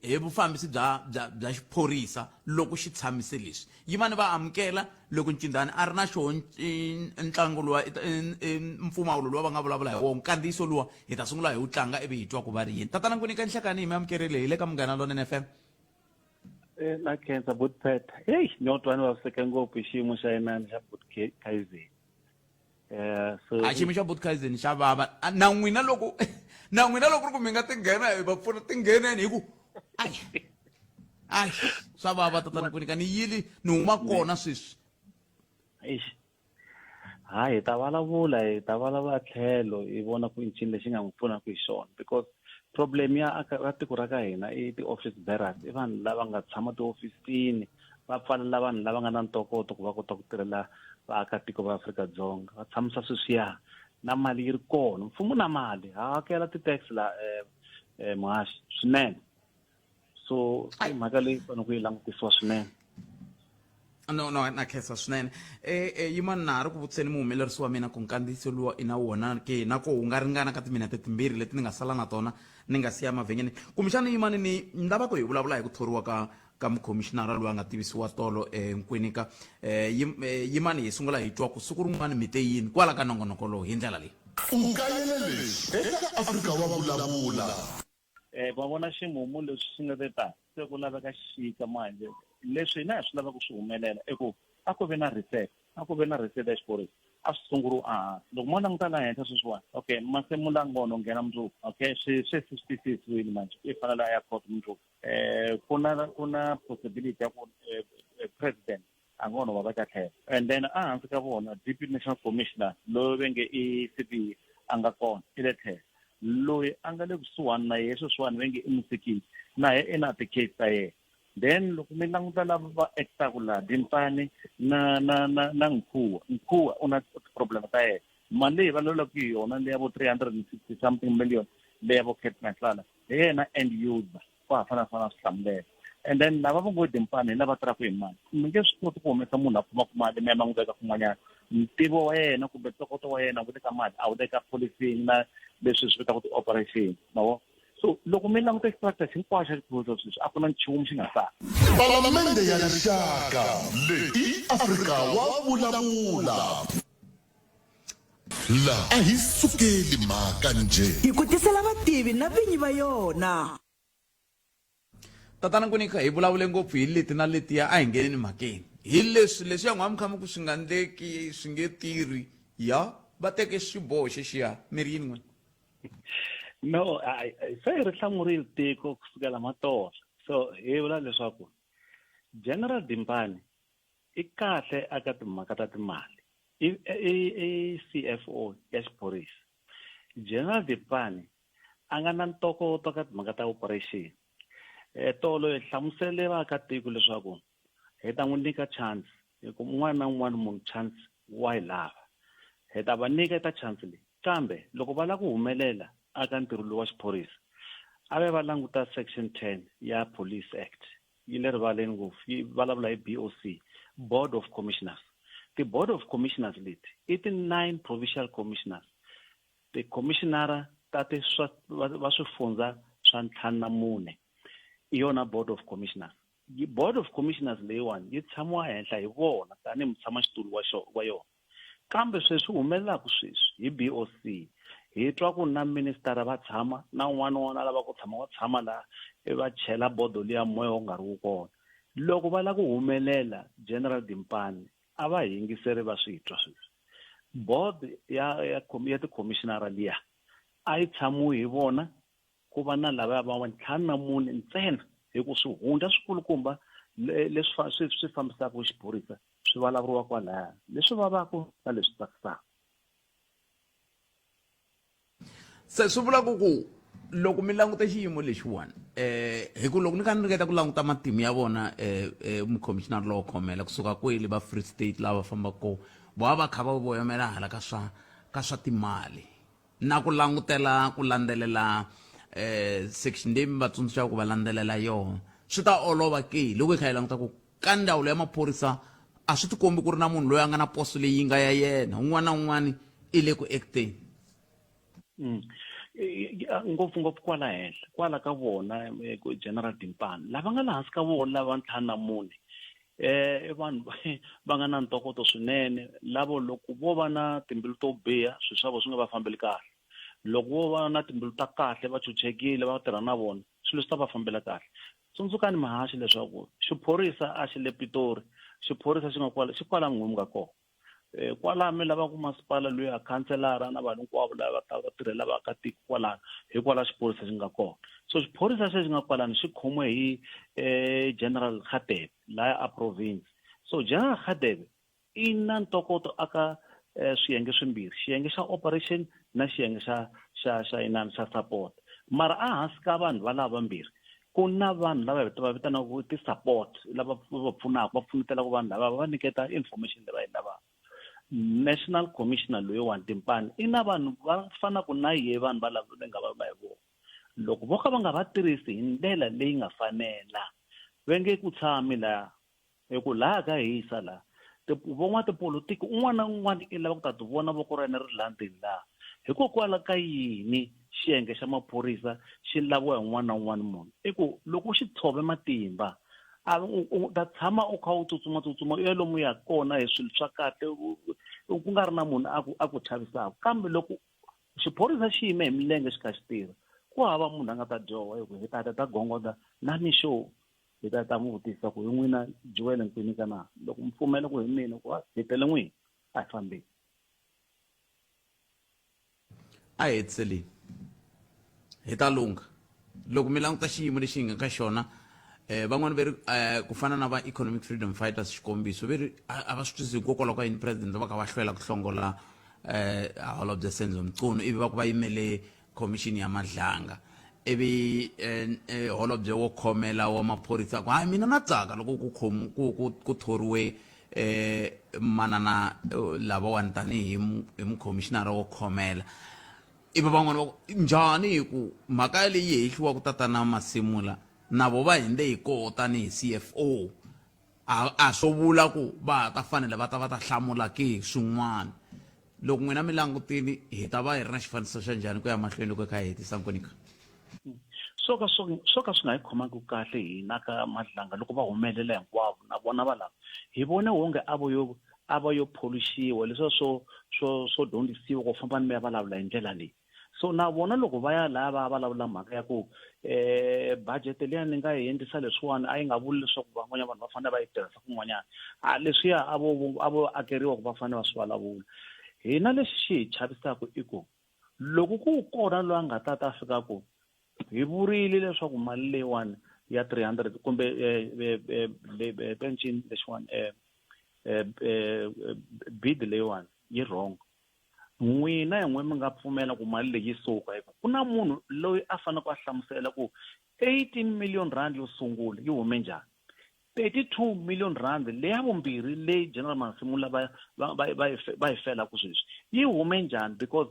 S1: hi vufambisi bya bya bya xiphorisa loko xi tshamise leswi. Yimani va amukela loko Ncindani a ri na xoho ntlangu luwa mpfumawulo luwa va nga vulavula hi wona nkandziyiso luwa hi ta sungula hi wu tlanga ivi hi twa ku va ri yini. Tatana Nkwinika Nhlekani hi mi amukerile hi le ka Munghana Lonene FM.
S6: Eh, na khensa but pet heyi no twa ni vaviseke ngopfu hi xiyimo xa yena xa but Kaizen. Eh, so
S1: A xiyimo xa but Kaizen xa vava. Na n'wina loko na n'wina loko ri ku mi nga tinghena hi va pfuna tingheneni hi ku ai ai swa vava tatana Nkwinika ni yili ni huma kona sweswi.
S6: Eish. Ha hi ta vulavula hi ta vulavula tlhelo hi vona ku i ncini lexi nga n'wi pfunaka hi xona, because problem ya aka tiko ra ka hina i ti-office bearers, i vanhu lava nga tshama tihofisini va pfalela vanhu lava nga na ntokoto ku va kota ku tirhela vaakatiko va Afrika-Dzonga, va tshamisa sweswiya na mali yi ri kona, mfumo na mali ha hakela ti-tax la muhaxi swinene, so i mhaka leyi fanele ku yi langutisiwa swinene.
S1: No, no, na khensa swinene. E, e yimani na ha ri ku vutiseni muhumelerisi wa mina ku nkandziyiso luwa i na wona ke, na ko wu nga ringana ka timinete timbirhi leti ni nga sala na tona ni nga siya mavhengeni. Kumbexana yimani ni ni lava ku hi vulavula hi ku thoriwa ka ka mukhomishinara loyi a nga tivisiwa tolo eNkwinika. Yimani hi sungula hi twa ku siku rin'wana mi te yini kwala ka nongonoko lowu hi ndlela leyi.
S3: U kayele leswi eka Afrika Wa Vulavula.
S6: Va vona ximumu leswi xi nga te ta, se ku laveka xixika manjhe. Leswi hina hi swi lavaka swi humelela i ku a ku vi na research. A ku ve na reset ya xiphorisa. A swi sunguriwa ehansi. Loko mo languta laha henhla sweswiwani, okay, Masemola Ngono nghena mundzuku. Okay, swi sweswi swi tiyisisiwile manje. I fanele a ya court mundzuku. Ku na ku na possibility ya ku president a ngo no va veka tlhelo. And then ehansi ka vona Deputy National Commissioner loyi ve nge i CP a nga kona i le tlhelo. Loyi a nga le kusuhani na yehe sweswiwani ve nge i Musikisi na ye i na ti-case ta yena. Then loko mi languta lava va actaku laha Dimpane na na na na Nkhuwa, Nkhuwa u na problem ta yena. Mali leyi vulavulaka hi yona leya vo 360 something million leya vo Cat Matlala hi yena end user wa ha fanele a fanele a swi hlamulela. And then lava va ngo Dimpane hi lava tirhaka hi mali. Mi nge swi koti ku humesa munhu a khomaka mali mi ya ma n'wi veka kun'wanyana. Ntivo wa yena kumbe ntokoto wa yena wu le ka mali a wu le ka policing na leswi swi vitaka ti-operation ma vo. So loko mi languta structure hinkwaxo xa xiphorisa sweswi a ku na nchumu xi nga sala.
S3: Palamende ya Rixaka leyi i Afrika wa vulavula. La a hi sukeli mhaka njhe.
S2: Hi ku tisela vativi na vinyi va yona.
S1: Tatana Nkwinika, hi vulavule ngopfu hi leti na letiya, a hi ngheneni mhakeni. Hi leswi leswiya n'wa mi kha mi ku swi nga ndleki, swi nge tirhi, ya va teke xiboho xexiya, mi ri yini n'wina?
S6: No, se hi ri hlamurile tiko ku sukela matolo. So hi vula leswaku General Dimpane i kahle aka timhaka ta timali. I, i, i CFO ya xiphorisa. General Dimpane a nga na ntokoto ka timhaka ta operation. Tolo hi hlamusele vaakatiko leswaku hi ta n'wi nyika chance hi ku un'wana na un'wana munhu chance wa yi lava. Hi ta va nyika ta chance leyi kambe loko va lava ku humelela aka ntirho lowu wa xiphorisa a ve va languta section 10 ya Police Act yi le rivaleni ngopfu yi vulavula hi BOC Board of Commissioners. Ti-Board of Commissioners leti i ti-9 provincial commissioners ti-commissionara ta ti swa va swifundza swa ntlhanu na mune i yona Board of Commissioners. Board of Commissioners leyiwani yi tshamiwa henhla hi vona tanihi mutshamaxitulu wa wa yona. Kambe sweswi humelelaka sweswi hi BOC hi twa ku na ministara va tshama na un'wana un'wana a lava ku tshama wa tshama laha i va chela bodo liya moya wu nga ri wu kona. Loko va lava ku humelela General Dimpane a va yingiseri va swi twa sweswi. Board ya ya ya tikhomishinara liya a yi tshamiwi hi vona ku va na lavaya va ntlhanu na mune ntsena hi ku swihundla swikulukumba leswi swi swi fambisaka xiphorisa swi vulavuriwa kwalaya leswi vavaka na leswi tsakisaka.
S1: Se swi vula ku ku loko mi languta xiyimo lexiwani hi ku loko ni kha ni ringeta ku languta matimu ya vona mukhomishinari lowo khomela kusuka kwele va Free State lava fambaka kona va va kha va voyamela hala ka swa ka swa timali na ku langutela ku landzelela section leyi mi va tsundzuxaka ku va landzelela yona swi ta olova ke loko hi kha hi languta ku ka ndzawulo ya maphorisa a swi tikombi ku ri na munhu loyi a nga na poso leyi nga ya yena un'wana na un'wana i le ku acteni.
S6: Ngopfungopfu kwala henhla kwala ka vona General Dimpane lava nga le hansi ka vona lava ntlhanu na mune i vanhu va nga na ntokoto swinene lavo loko vo va na timbilu to biha swilo swa vona swi nga va fambeli kahle loko vo va na timbilu ta kahle va chuchekile va tirha na vona swilo swi ta va fambela kahle. Tsundzukani mahaxi leswaku xiphorisa a xi le Pitori xiphorisa xi nga kwala xi kwala n'wini mi nga kona. Kwalaho mi lava ku masipala luya khanselara na vanhu hinkwavo lava ta va tirhela vaakatiko kwalano hi kwala xiphorisa xi nga kona. So xiphorisa xexi nga kwalano xi khomiwe hi General Radebe laya a province. So General Radebe i na ntokoto aka swiyenge swimbirhi, xiyenge xa operation na xiyenge xa xa xa inani xa support. Mara a hansi ka vanhu valava vambirhi ku na vanhu lava hi va vitanaka ti-support lava va pfunaka va pfunetelaka vanhu lava va nyiketa information leyi va yi lavaka. National Commissioner loyiwani Timpane i na vanhu va fanaka na yehe vanhu valava ni nga vulavula hi vona. Loko vo ka va nga va tirhisi hi ndlela leyi nga fanela va nge ku tshami laya hi ku laha ka hisa laha van'watipolotiki un'wana na un'wana i lava ku ta ti vona voko ra yena ri laha ndzeni laha hikokwalaho ka yini xiyenge xa maphorisa xi laviwa hi un'wana na un'wana munhu i ku loko u xi tshove matimba a u ta tshama u kha u tsutsuma tsutsuma u ya lomu u yaka kona hi swilo swa kahle ku nga ri na munhu a ku a ku chavisaka kambe loko xiphorisa xi yime hi milenge xi kha xi tirha ku hava munhu a nga ta dyoha hi ku hi ta ta gongoda na mixo. Hi ta ta n'wi vutisa ku hi n'wina Joel Nkwinika na? Loko mi pfumela ku hi mina ku hi tele n'wina, a hi fambeni.
S1: A hi hetiseleni. Hi ta lungha. Loko mi languta xiyimo lexi hi nga ka xona, eh, van'wani ve ri eh, ku fana na va Economic Freedom Fighters xikombiso ve ri a va swi twisisi hikokwalaho ka yini president va kha va hlwela ku hlongola eh, holobye Senzo Mchunu ivi va ku va yimele khomixini ya Madlanga ivi eh, eh, holobye wo khomela wa maphorisa ku hayi mina na tsaka loko ku khomu ku ku ku thoriwe eh manana lavawani tanihi hi mukhomishinara wo khomela. Ivi van'wana va ku njhani hi ku mhaka leyi hehliwaka tatana Masimula na vo va hindze hi koho tanihi CFO a a swo vula ku va ha ta fanele va ta va ta hlamula ke swin'wana. Loko n'wina mi langutile hi ta va hi ri na xifaniso xa njhani ku ya mahlweni loko hi kha hi hetisa Nkonika?
S6: Swo ka swo swo ka swi nga hi khomangi kahle hina ka Madlanga loko va humelela hinkwavo na vona va lava hi vone wonge a vo yo a va yo pholuxiwa leswiya swo swo swo dyondzisiwa ku fambani mi ya vulavula hi ndlela leyi. So na vona loko va ya laya va ya vulavula mhaka ya ku budget liya ni nga yi endlisa leswiwani a yi nga vuli leswaku van'wanyana vanhu va fanele va yi tirhisa kun'wanyana, a leswiya a vo a vo akeriwa ku va fanele va swi vulavula. Hina lexi xi hi chavisaka i ku loko ku kona loyi a nga ta ta fika ku hi vurile leswaku mali leyiwani ya 300 kumbe pencini lexiwani bid leyiwani yi wrong, n'wina hi n'we mi nga pfumela ku mali leyi yi suka, hi ku ku na munhu loyi a faneleke a hlamusela ku 18 million rand yo sungula yi hume njhani, 32 million rand leya vumbirhi leyi General Masimula va va va va yi va yi felaka sweswi yi hume njhani, because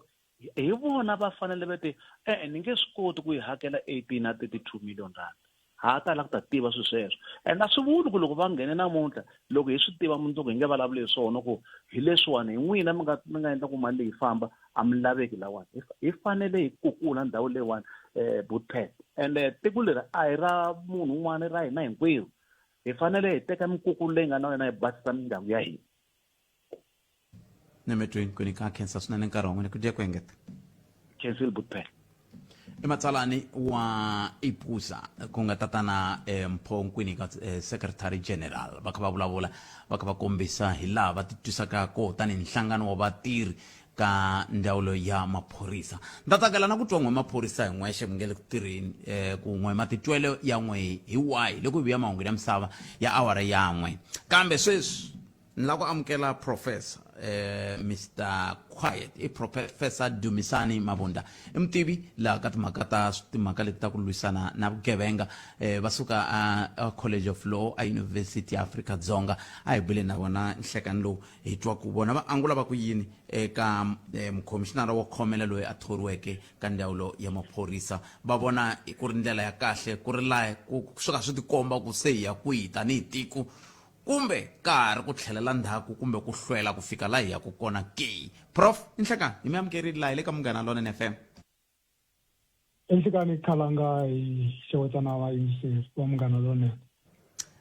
S6: hi vona va fanele va te e-e ni nge swi koti ku yi hakela 18 na 32 million rand. Ha ta lava ku ta tiva swilo sweswo, and a swi vuli ku loko va nghene namuntlha loko hi swi tiva mundzuku hi nge vulavuli hi swona ku hi leswiwani hi n'wina mi nga mi nga endla ku mali leyi famba a mi laveki lawani. Hi fanele hi kukula ndhawu leyiwani Bootpad, ende tiko leri a hi ra munhu un'wana, i ra hina hinkwerhu. Hi fanele hi teka mikukulu leyi nga na yona hi basisa mindyangu ya hina.
S1: Nemetweni kwini ka khensa swinene nkarhi wa n'wina ku dya ku engeta.
S6: Khensile Bootpad.
S1: I matsalani wa IPUSA ku nga tatana eh, Mpho Nkwinika eh, secretary general va kha va vulavula va kha va kombisa hi laha va titwisaka koho tanihi nhlangano wa vatirhi ka ndzawulo ya maphorisa. Ni ta tsakela na ku twa n'we maphorisa hi n'wexe mi nge le ku tirheni eh, ku n'we matitwelo ya n'we hi wahi loko hi vuya mahungwini ya misava ya awara ya n'we. Kambe sweswi ni lava ku amukela professor eh, Mr Quiet i Professor Dumisani Mabunda i mutivi laha ka timhaka ta timhaka leti ta ku lwisana na vugevenga eh, va suka a, a College of Law a University ya Afrika Dzonga. A hi buleni na vona nhlekani lowu hi twa ku vona va angula va ku yini eka eh, mukhomishinara wo khomela loyi a thoriweke ka ndzawulo ya maphorisa. Va vona ku ri ndlela ya kahle ku ri laha ku swi ka swi tikomba ku se hi ya kwihi tanihi tiko kumbe ka ha ri ku tlhelela ndzhaku kumbe ku hlwela ku fika laha hi yaka kona ke. Prof Nhlekani, hi mi amukerile laha hi le ka Munghana Lonene FM.
S7: Enhlekani Khalanga hi xeweta na vayingiseri va Munghana Lonene.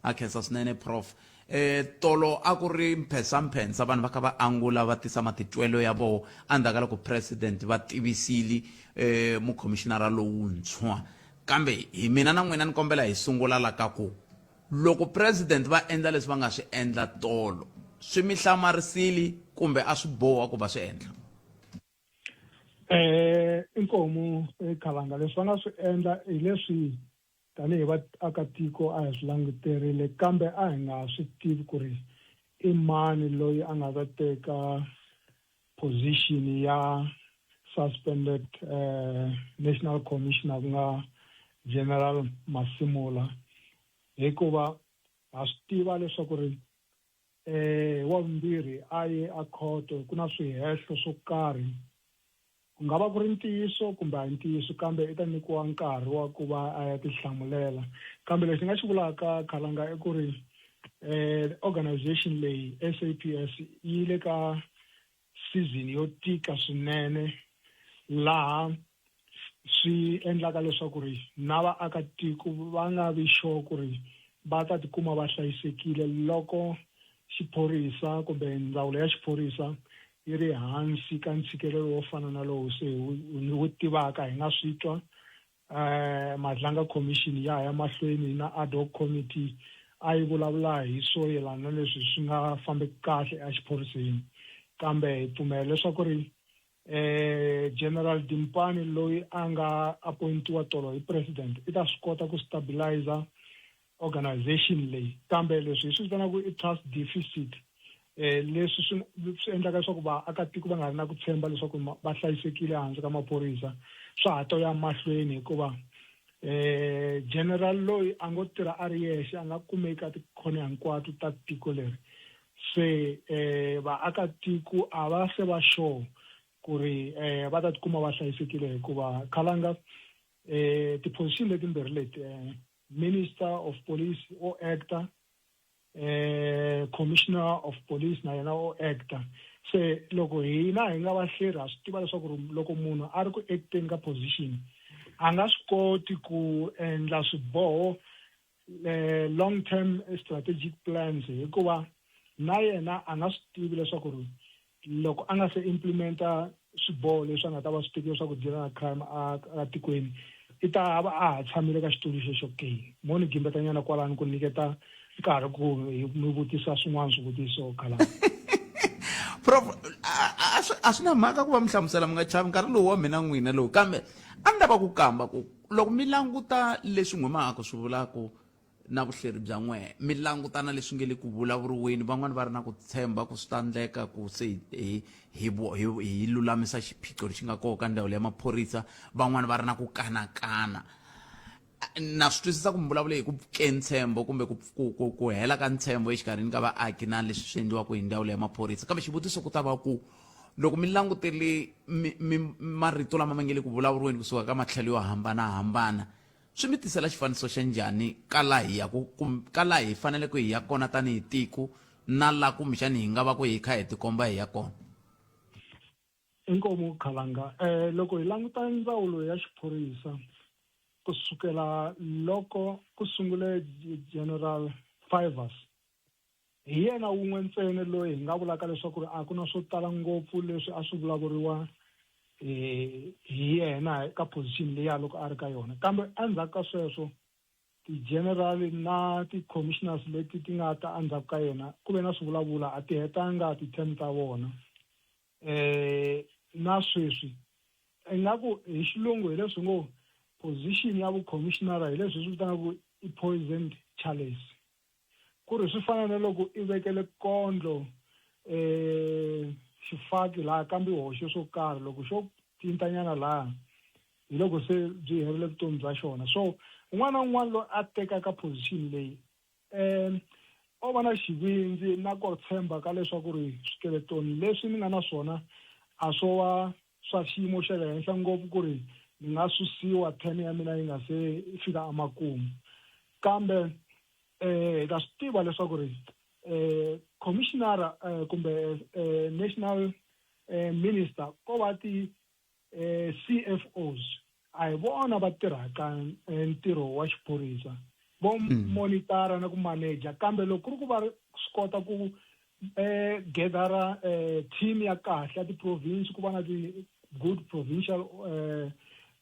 S1: A khensa swinene Prof. E, tolo a ku ri mphensamphensa vanhu va kha va angula va tisa matitwelo ya voho endzhaku ka loko president va tivisile e, mukhomishinara lowuntshwa. Kambe hi mina na n'wina ni kombela hi sungula la ka ku loko president va endla leswi va nga swi endla tolo swi mi hlamarisile kumbe a swi boha ku va swi endla?
S7: Inkomu Khalanga, leswi va nga swi endla hi leswi tanihi vaakatiko a hi swi languterile kambe a hi nga swi tivi ku ri i mani loyi a nga ta teka position ya suspended National Commissioner ku nga General Masimula hikuva ha swi tiva leswaku ri hi wa vumbirhi a ye a khoto ku na swihehlo swo karhi ku nga va ku ri ntiyiso kumbe a hi ntiyiso kambe i ta nyikiwa nkarhi wa ku va a ya tihlamulela. Kambe lexi ni nga xi vulaka Khalanga i ku ri organization leyi SAPS yi le ka season yo tika swinene laha swi endlaka leswaku ri na vaakatiko va nga vi sure ku ri va ta tikuma va hlayisekile loko xiphorisa kumbe ndzawulo ya xiphorisa yi ri hansi ka ntshikelelo wo fana na lowu se hi wu tivaka hi nga swi twa. Madlanga Commission ya ha ya mahlweni na ad hoc committee a yi vulavula hi swo yelana na leswi swi nga fambeki kahle exiphoriseni. Kambe hi pfumela leswaku ri General Dimpane loyi a nga appointiwa tolo hi president i ta swi kota ku stabilizer organization leyi. Kambe leswi hi swi vitanaka i trust deficit, leswi swi swi endlaka leswaku vaakatiko va nga ri na ku tshemba leswaku va hlayisekile ehansi ka maphorisa swa ha to ya mahlweni hikuva general loyi a ngo tirha a ri yexe a nga kumeki ka tikhona hinkwato ta tiko leri. Se vaakatiko a va se va sure ku ri va ta tikuma va hlayisekile hikuva khalanga ti-position letimbirhi leti, minister of police o actor, commissioner of police na yena o actor. Se loko hina hi nga vahleri ha swi tiva leswaku ri loko munhu a ri ku acteni ka position a nga swi koti ku endla swiboho, long term strategic plans, hikuva na yena a nga swi tivi leswaku ri loko a nga se implementa swiboho leswi a nga ta va swi tekile swa ku deala na crime a tikweni i ta va a ha tshamile ka xitulu xexo ke. Mo ni gimbetanyana kwalano ku nyiketa nkarhi ku mi vutisa swin'wana swivutiso khalanga.
S1: Prof, a swi na mhaka ku va mi hlamusela, mi nga chavi, nkarhi lowu wa mina n'wina lowu. Kambe a ni lava ku kamba ku loko mi languta leswi n'we ma ha ku swi vulaku na vuhleri bya n'wehe, mi languta na leswi nge le ku vulavuriweni, van'wani va ri na ku tshemba ku swi ta endleka ku se hi hi hi hi lulamisa xiphiqo lexi nga kona ka ndzawulo ya maphorisa, van'wani va ri na ku kanakana. Na swi twisisa ku mi vulavule hi ku pfuke ntshembo kumbe ku ku ku ku hela ka ntshembo exikarhini ka vaaki na leswi swi endliwaka hi ndzawulo ya maphorisa, kambe xivutiso ku ta va ku loko mi langutele mi marito lama ma nge le ku vulavuriweni kusuka ka matlhelo yo hambanahambana, swi mi tisela xifaniso xa njhani ka laha hi yaku, ka laha hi faneleke hi ya kona tanihi tiko na laha kumbexani hi nga va ku hi kha hi tikomba hi ya kona?
S7: Inkomu Khalanga. Loko hi languta ndzawulo ya xiphorisa kusukela loko ku sungule General Fivers, hi yena wun'we ntsena loyi hi nga vulaka leswaku ri a ku na swo tala ngopfu leswi a swi vulavuriwa hi yena ka position leya loko a ri ka yona. Kambe endzhaku ka sweswo ti-general na ti-commissioners leti ti nga ta endzhaku ka yena ku ve na swivulavula, a ti hetanga ti-term ta vona. Na sweswi ingaku hi xilungu hi leswi ngo position ya vucommissionara hi leswi hi swi vitanaka i poisoned chalice, ku ri swi fana na loko i vekele kondlo xifaki laha kambe i hoxe swo karhi, loko xo tintanyana laha hi loko se byi herile vutomi bya xona. So un'wana na un'wana loyi a tekaka position leyi o va na xivindzi na ku tshemba ka leswaku ri swikeletoni leswi ni nga na swona a swo va swa xiyimo xa le henhla ngopfu ku ri ni nga susiwa term ya mina yi nga se fika emakumu. Kambe hi ta swi tiva leswaku ri commissioner kumbe national minister ko va ti CFOs a hi vona va tirhaka ntirho wa xiphorisa, vo monitor na ku manager. Kambe loko ku ri ku va swi kota ku gathera team ya kahle ya ti-province, ku va na ti-good provincial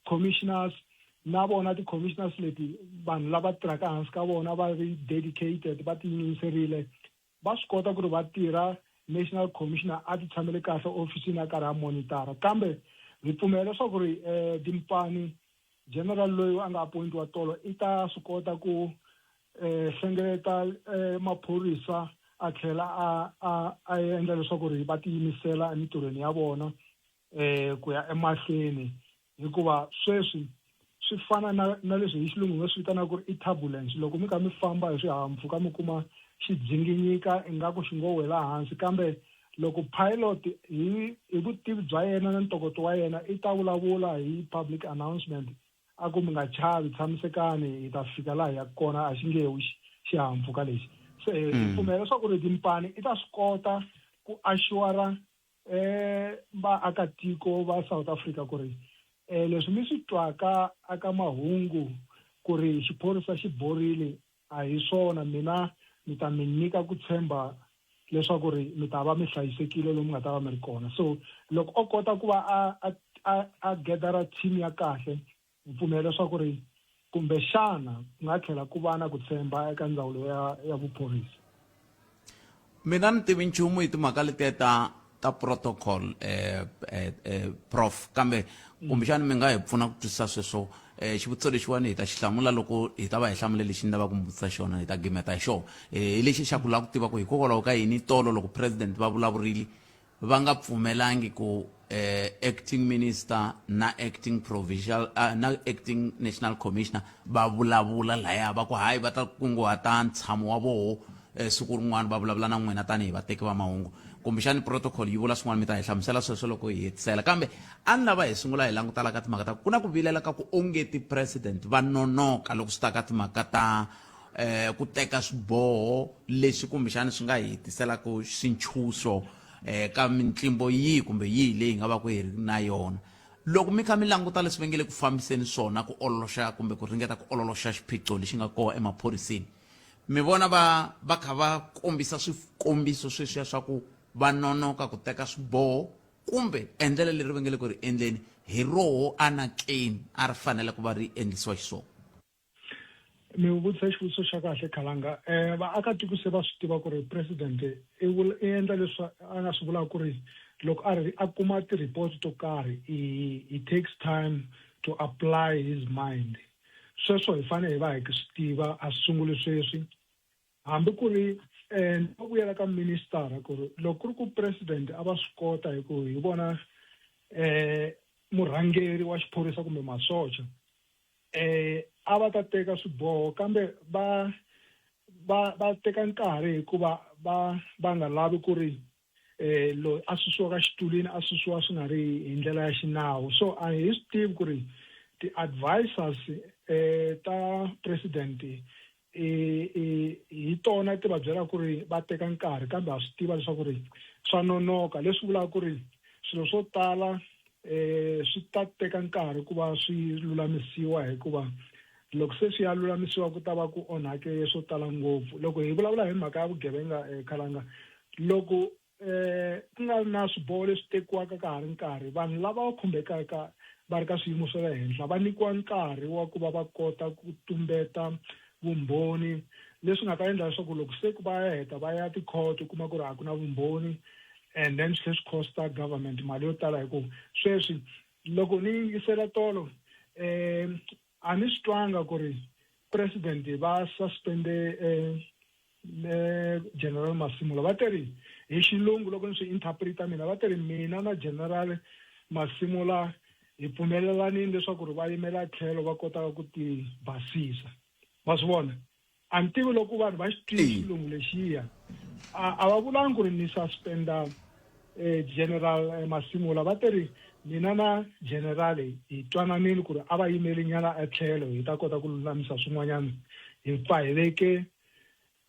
S7: commissioners, na vona ti-commissioners leti vanhu lava tirhaka hansi ka vona va ri dedicated, va tiyimiserile, va swi kota ku ri va tirha national commissioner a ti tshamele kahle ofisini a karhi a monitor. Kambe hi pfumela leswaku ri Dimpane general loyi a nga appointiwa tolo i ta swi kota ku hlengeleta maphorisa a tlhela a endla leswaku ri va tiyimisela emitirhweni ya vona ku ya emahlweni, hikuva sweswi swi fana na leswi hi xilungu hi nga swi vitanaka ku ri i turbulence. Loko mi kha mi famba hi swihahampfhuka mi kuma xi dzinginyika ingaku xi ngo wela hansi, kambe loko pilot hi vutivi bya yena na ntokoto wa yena i ta vulavula hi public announcement a ku mi nga chavi, tshamisekani, hi ta fika laha hi yaka kona, a xi nge wi xihahampfhuka lexi. Se hi pfumela leswaku ri Dimpane i ta swi kota ku assure vaakatiko va South Africa ku ri leswi mi swi twaka aka mahungu ku ri xiphorisa xi borile a hi swona, mina ni ta mi nyika ku tshemba leswaku ri mi ta va mi hlayisekile lomu nga ta va mi ri kona. So loko o kota ku va a gathera team ya kahle. Hi pfumela leswaku ri kumbexana ku nga tlhela ku va na ku tshemba eka ndzawulo ya ya vuphorisa.
S1: Mina ni tivi nchumu hi timhaka letiya ta ta protocol eh, eh, eh, prof kambe kumbexani mi nga hi pfuna ku twisisa sweswo eh, xivutiso lexiwani hi ta xi hlamula loko hi ta va hi hlamule lexi ni lavaka ku mi vutisa xona hi ta gimeta hi xona eh, hi lexi xa ku lava ku tiva ku hikokwalaho ka yini tolo loko president va vulavurile va nga pfumelangi ku eh, acting minister na acting provincial uh, na acting national commissioner va vulavula laya va ku hayi va ta kunguhata ntshamo wa voho eh, siku rin'wana va vulavula na n'wina tanihi vateki va mahungu kumbexani protocol yi vula swin'wana mi ta hi hlamusela sweswo loko hi hetisela kambe a ni lava hi sungula hi langutala ka timhaka ta ku na ku vilela ka ku onge ti-president va nonoka loko swi ta ka timhaka ta eh ku teka swiboho leswi kumbexana swi nga hi tiselaka swintshuxo eh ka mintlimbo yihi kumbe yihi leyi nga va ku hi ri na yona loko mi kha mi languta leswi va nge le ku fambiseni swona ku ololoxa kumbe ku ringeta ku ololoxa xiphiqo lexi nga kona emaphoriseni mi vona va va kha va kombisa swikombiso sweswiya swa ku va nonoka ku teka swiboho kumbe endlelo leri va nge le ku ri endleni hi roho anakeni a ri fanele ku va ri endlisiwa xiswona.
S7: Mi vutisa xivutiso xa kahle Khalanga. Um vaakatiko se va swi tiva ku ri president i i endla leswi a nga swi vulaka ku ri loko a ri a kuma ti-report to karhi he, he takes time to apply his mind. Sweswo hi fanele hi va hi swi tiva a swi sunguli sweswi. Hambi ku ri um ni vuyela ka minister ku ri loko ku ri ku president a va swi kota hi ku hi vona um murhangeri wa xiphorisa kumbe masocha eh a va ta teka swiboho kambe va va va teka nkarhi hikuva va va nga lavi ku ri eh loyi a susiwa ka xitulwini a susiwa swi nga ri hi ndlela ya xinawu so a hi swi tivi ku ri ti-advisors eh ta president hi tona ti va byela ku ri va teka nkarhi kambe ha swi tiva leswaku ri swa nonoka leswi vulaka ku ri swilo swo tala um swi ta teka nkarhi ku va swi lulamisiwa hikuva loko se swi ya lulamisiwa ku ta va ku onhake swo tala ngopfu loko hi vulavula hi mhaka ya vugevenga um khalanga loko eh ku nga ri na swiboho leswi tekiwaka ka ha ri nkarhi vanhu lava va khumbekaka va ri ka swiyimo swa le henhla va nyikiwa nkarhi wa ku va va kota ku tumbeta vumbhoni leswi nga ta endla leswaku loko se ku va ya heta va ya tikhoto u kuma ku ri a ku na vumbhoni and then swi tlhela swi costa government mali yo tala hi ku sweswi loko ni yingisela tolo um a ni swi twanga ku ri president va suspende um General Masimula va teri hi xilungu loko ni swi interpreta mina va teri mina na General Masimula hi pfumelelanini leswaku ri va yimela tlhelo va kota ku ti basisa ma swi vona a ni tivi loko vanhu va xi twile xilungu lexiya a va vulangi ku ri ni suspenda eh, General eh, Masimula va teri mina na General hi twananile ku ri a va yimeli nyana etlhelo hi ta kota ku lulamisa swin'wanyana hi pfa hi veke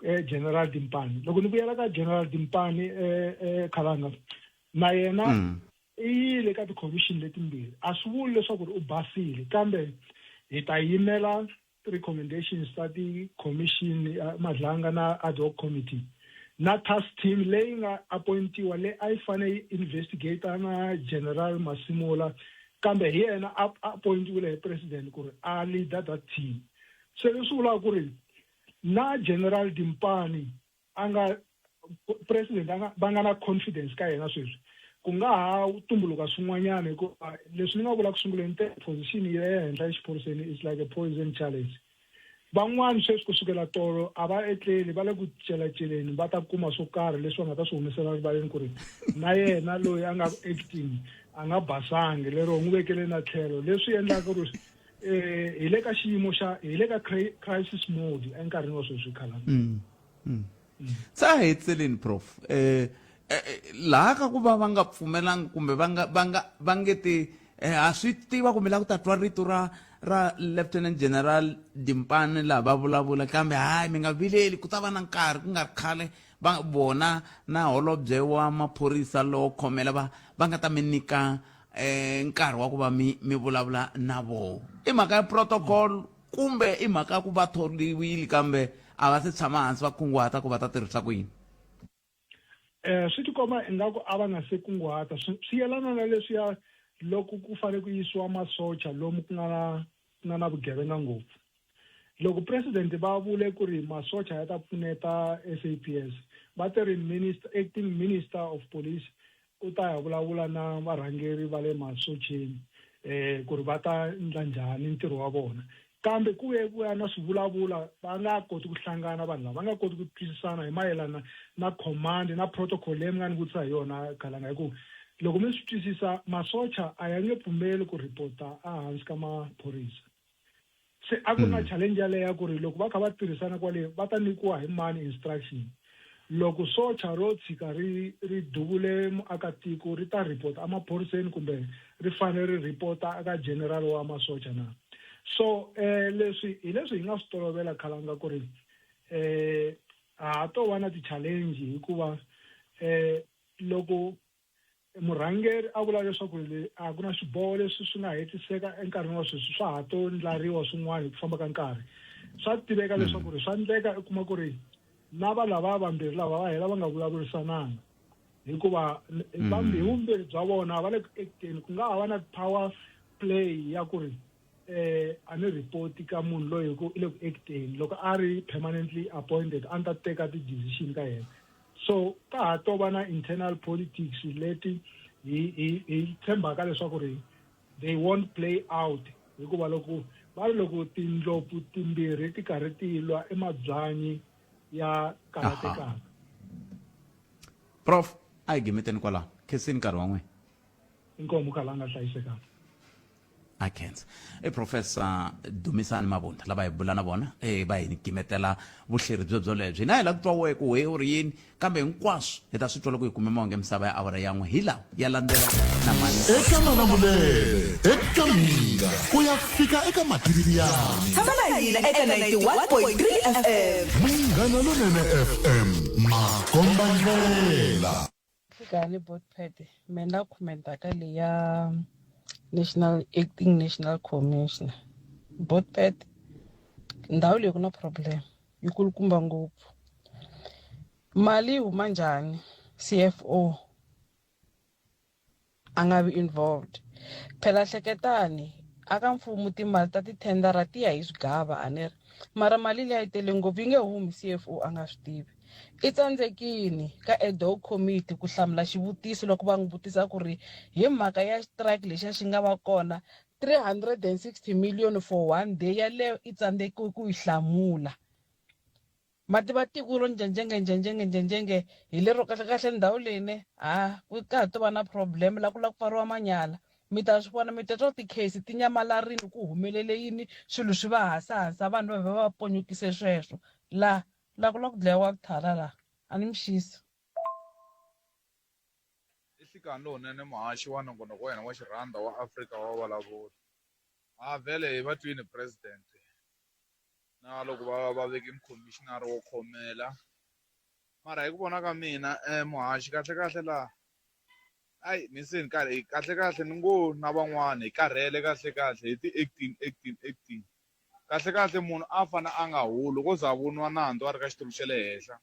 S7: eh, General Dimpane loko ni vuyela ka General Dimpane eh, eh, Khalanga na yena mm. i yile ka ti-commission letimbirhi a swi vuli leswaku ri u basile kambe hi ta yimela recommendations ta ti-commission eh, Madlanga na ad hoc committee na task team leyi nga appointiwa leyi a yi fanele yi investigate na General Masimula kambe hi yena a appointiwile hi president ku ri a leader that team se leswi vulaka ku ri na General Dimpane a nga president a nga va nga na confidence ka yena sweswi ku nga ha tumbuluka swin'wanyana hikuva leswi ni nga vula ku sunguleni te position ya le henhla exiphoriseni is like a poison challenge van'wani sweswi kusukela tolo a va etleli va le ku celaceleni va ta kuma swo karhi leswi va nga ta swi humesela rivaleni ku ri na yena loyi a nga acting a nga basangi lero n'wi vekele na tlhelo leswi endlaka ku ri eh hi le ka xiyimo xa hi le ka crisis mode enkarhini wa sweswi khalanga mm,
S1: mm. mm. se a heteleni prof eh, eh, eh laha ka ku va va nga pfumelangi kumbe va nga va nga va nge ti eh, ha swi tiva kumbe la ku ta twa rito ra ra lieutenant general Dimpane laha va vulavula kambe hayi mi nga vileli ku ta va na nkarhi ku nga ri khale va vona na holobye wa maphorisa lowo khomela va va nga ta mi nyika eh nkarhi wa ku va mi mi vulavula na voho i mhaka ya protocol kumbe i mhaka ya ku va thoriwile kambe a va se tshama hansi va kunguhata ku va ta tirhisa ku yini
S7: eh swi tikomba ingaku a va nga se kunguhata swi yelana na leswiya loko ku fanele ku yisiwa masocha lomu ku nga na nga na vugevenga ngopfu. Loko president va vule ku ri masocha ya ta pfuneta SAPS, va te ri minister, acting minister of police u ta ya vulavula na varhangeri va le masocheni eh ku ri va ta ndla njhani ntirho wa vona. Kambe ku ve ku ya na swivulavula va nga koti ku hlangana vanhu lava, va nga koti ku twisisana hi mayelana na command na protocol leyi mi nga ni vutisa hi yona Khalanga, hi ku loko mi swi twisisa masocha a ya nge pfumeli ku report-a ehansi ka maphorisa. Se a ku ri na challenge yaleyo ya ku ri loko va kha va tirhisana kwale va ta nyikiwa hi mani instruction. Loko socha ro tshika ri ri duvule muakatiko ri ta report emaphoriseni kumbe ri fanele ri report-a eka general wa masocha na? So leswi hi leswi hi nga swi tolovela Khalanga ku ri ha ha to va na ti-challenge hikuva loko murhangeri a vula leswaku a ku na swiboho leswi swi nga hetiseka enkarhini wa sweswi swa ha to ndlariwa swin'wana hi ku famba ka nkarhi, swa tiveka leswaku ri swa ndleka u kuma ku ri na va lava vambirhi lava va hela va nga vulavurisananga hikuva hi vumbirhi bya vona va le ku acteni, ku nga ha va na power play ya ku ri a ni report ka munhu loyi hi ku i le ku acteni, loko a ri permanently appointed a ni ta teka ti-decision ka yena. So ka ha to va na internal politics leti hi hi hi tshembaka leswaku ri they won't play out, hikuva loko va ri loko tindlopfu timbirhi ti karhi ti lwa i mabyanyi ya karatekaka.
S1: Prof, a hi gimeteni kwalaho, khensini nkarhi wa n'wina.
S7: Inkomu Khalanga, hlayisekani.
S1: A khensa i Professor Dumisani Mabunda lava hi bula na vona e va hi gimetela vuhleri byo byolebyo. Hina hi la ku twa wehe ku wehe u ri yini, kambe hinkwaswo hi ta swi twa loko hi kume mahungu ya misava ya awara ya n'we hi lawa ya landzela na mani.
S3: Eka Malamulele, eka Mhinga, ku ya fika eka Matiriyani.
S2: Tshama na hina eka 91.3 FM.
S3: Munghana Lonene FM, makombandlela.
S8: Nhlikani Botpet me na commenta ka leya national acting national commissioner Botpet ndhawu leyi ku na problem yi kulukumba ngopfu mali yi huma njhani CFO a nga vi involved phela hleketani a ka mfumo timali ta tithendara ti ya hi swigava a ni ri mara mali liya yi tele ngopfu yi nge humi C_F_O a nga swi tivi i tsandzekini ka ad hoc committee ku hlamula xivutiso loko va n'wi vutisa ku ri hi mhaka ya strike lexiya xi nga va kona 360 million for one day yaleyo i tsandzeke ku yi hlamula. Ma tiva tiko ro njenjenge njenjenge njenjenge hi lero kahle kahle ndhawu leyi ne ha ku ka ha to va na problem la ku la ku pfariwa manyala mi ta swi vona mi ta twa ti-case ti nyamalarini ku humelele yini swilo swi va hasahasa vanhu va vhe va ponyokise sweswo la la ku la ku dlayiwa vuthala la a ni mi xisa.
S9: I nhlikani lowunene muhaxi wa nongonoko wa hina wa xirhanda wa Afrika wa vulavula. Ha vhele hi va twini president na loko va va veke mukhomishinara wo khomela mara hi ku vona ka mina muhaxi kahlekahle laha ayi ni se ni karhi kahlekahle ni ngo na van'wana hi karhele kahlekahle hi ti-acting acting acting kahlekahle munhu a fane a nga holi loko o za a voniwa nandzu a ri ka xitulu xa le henhla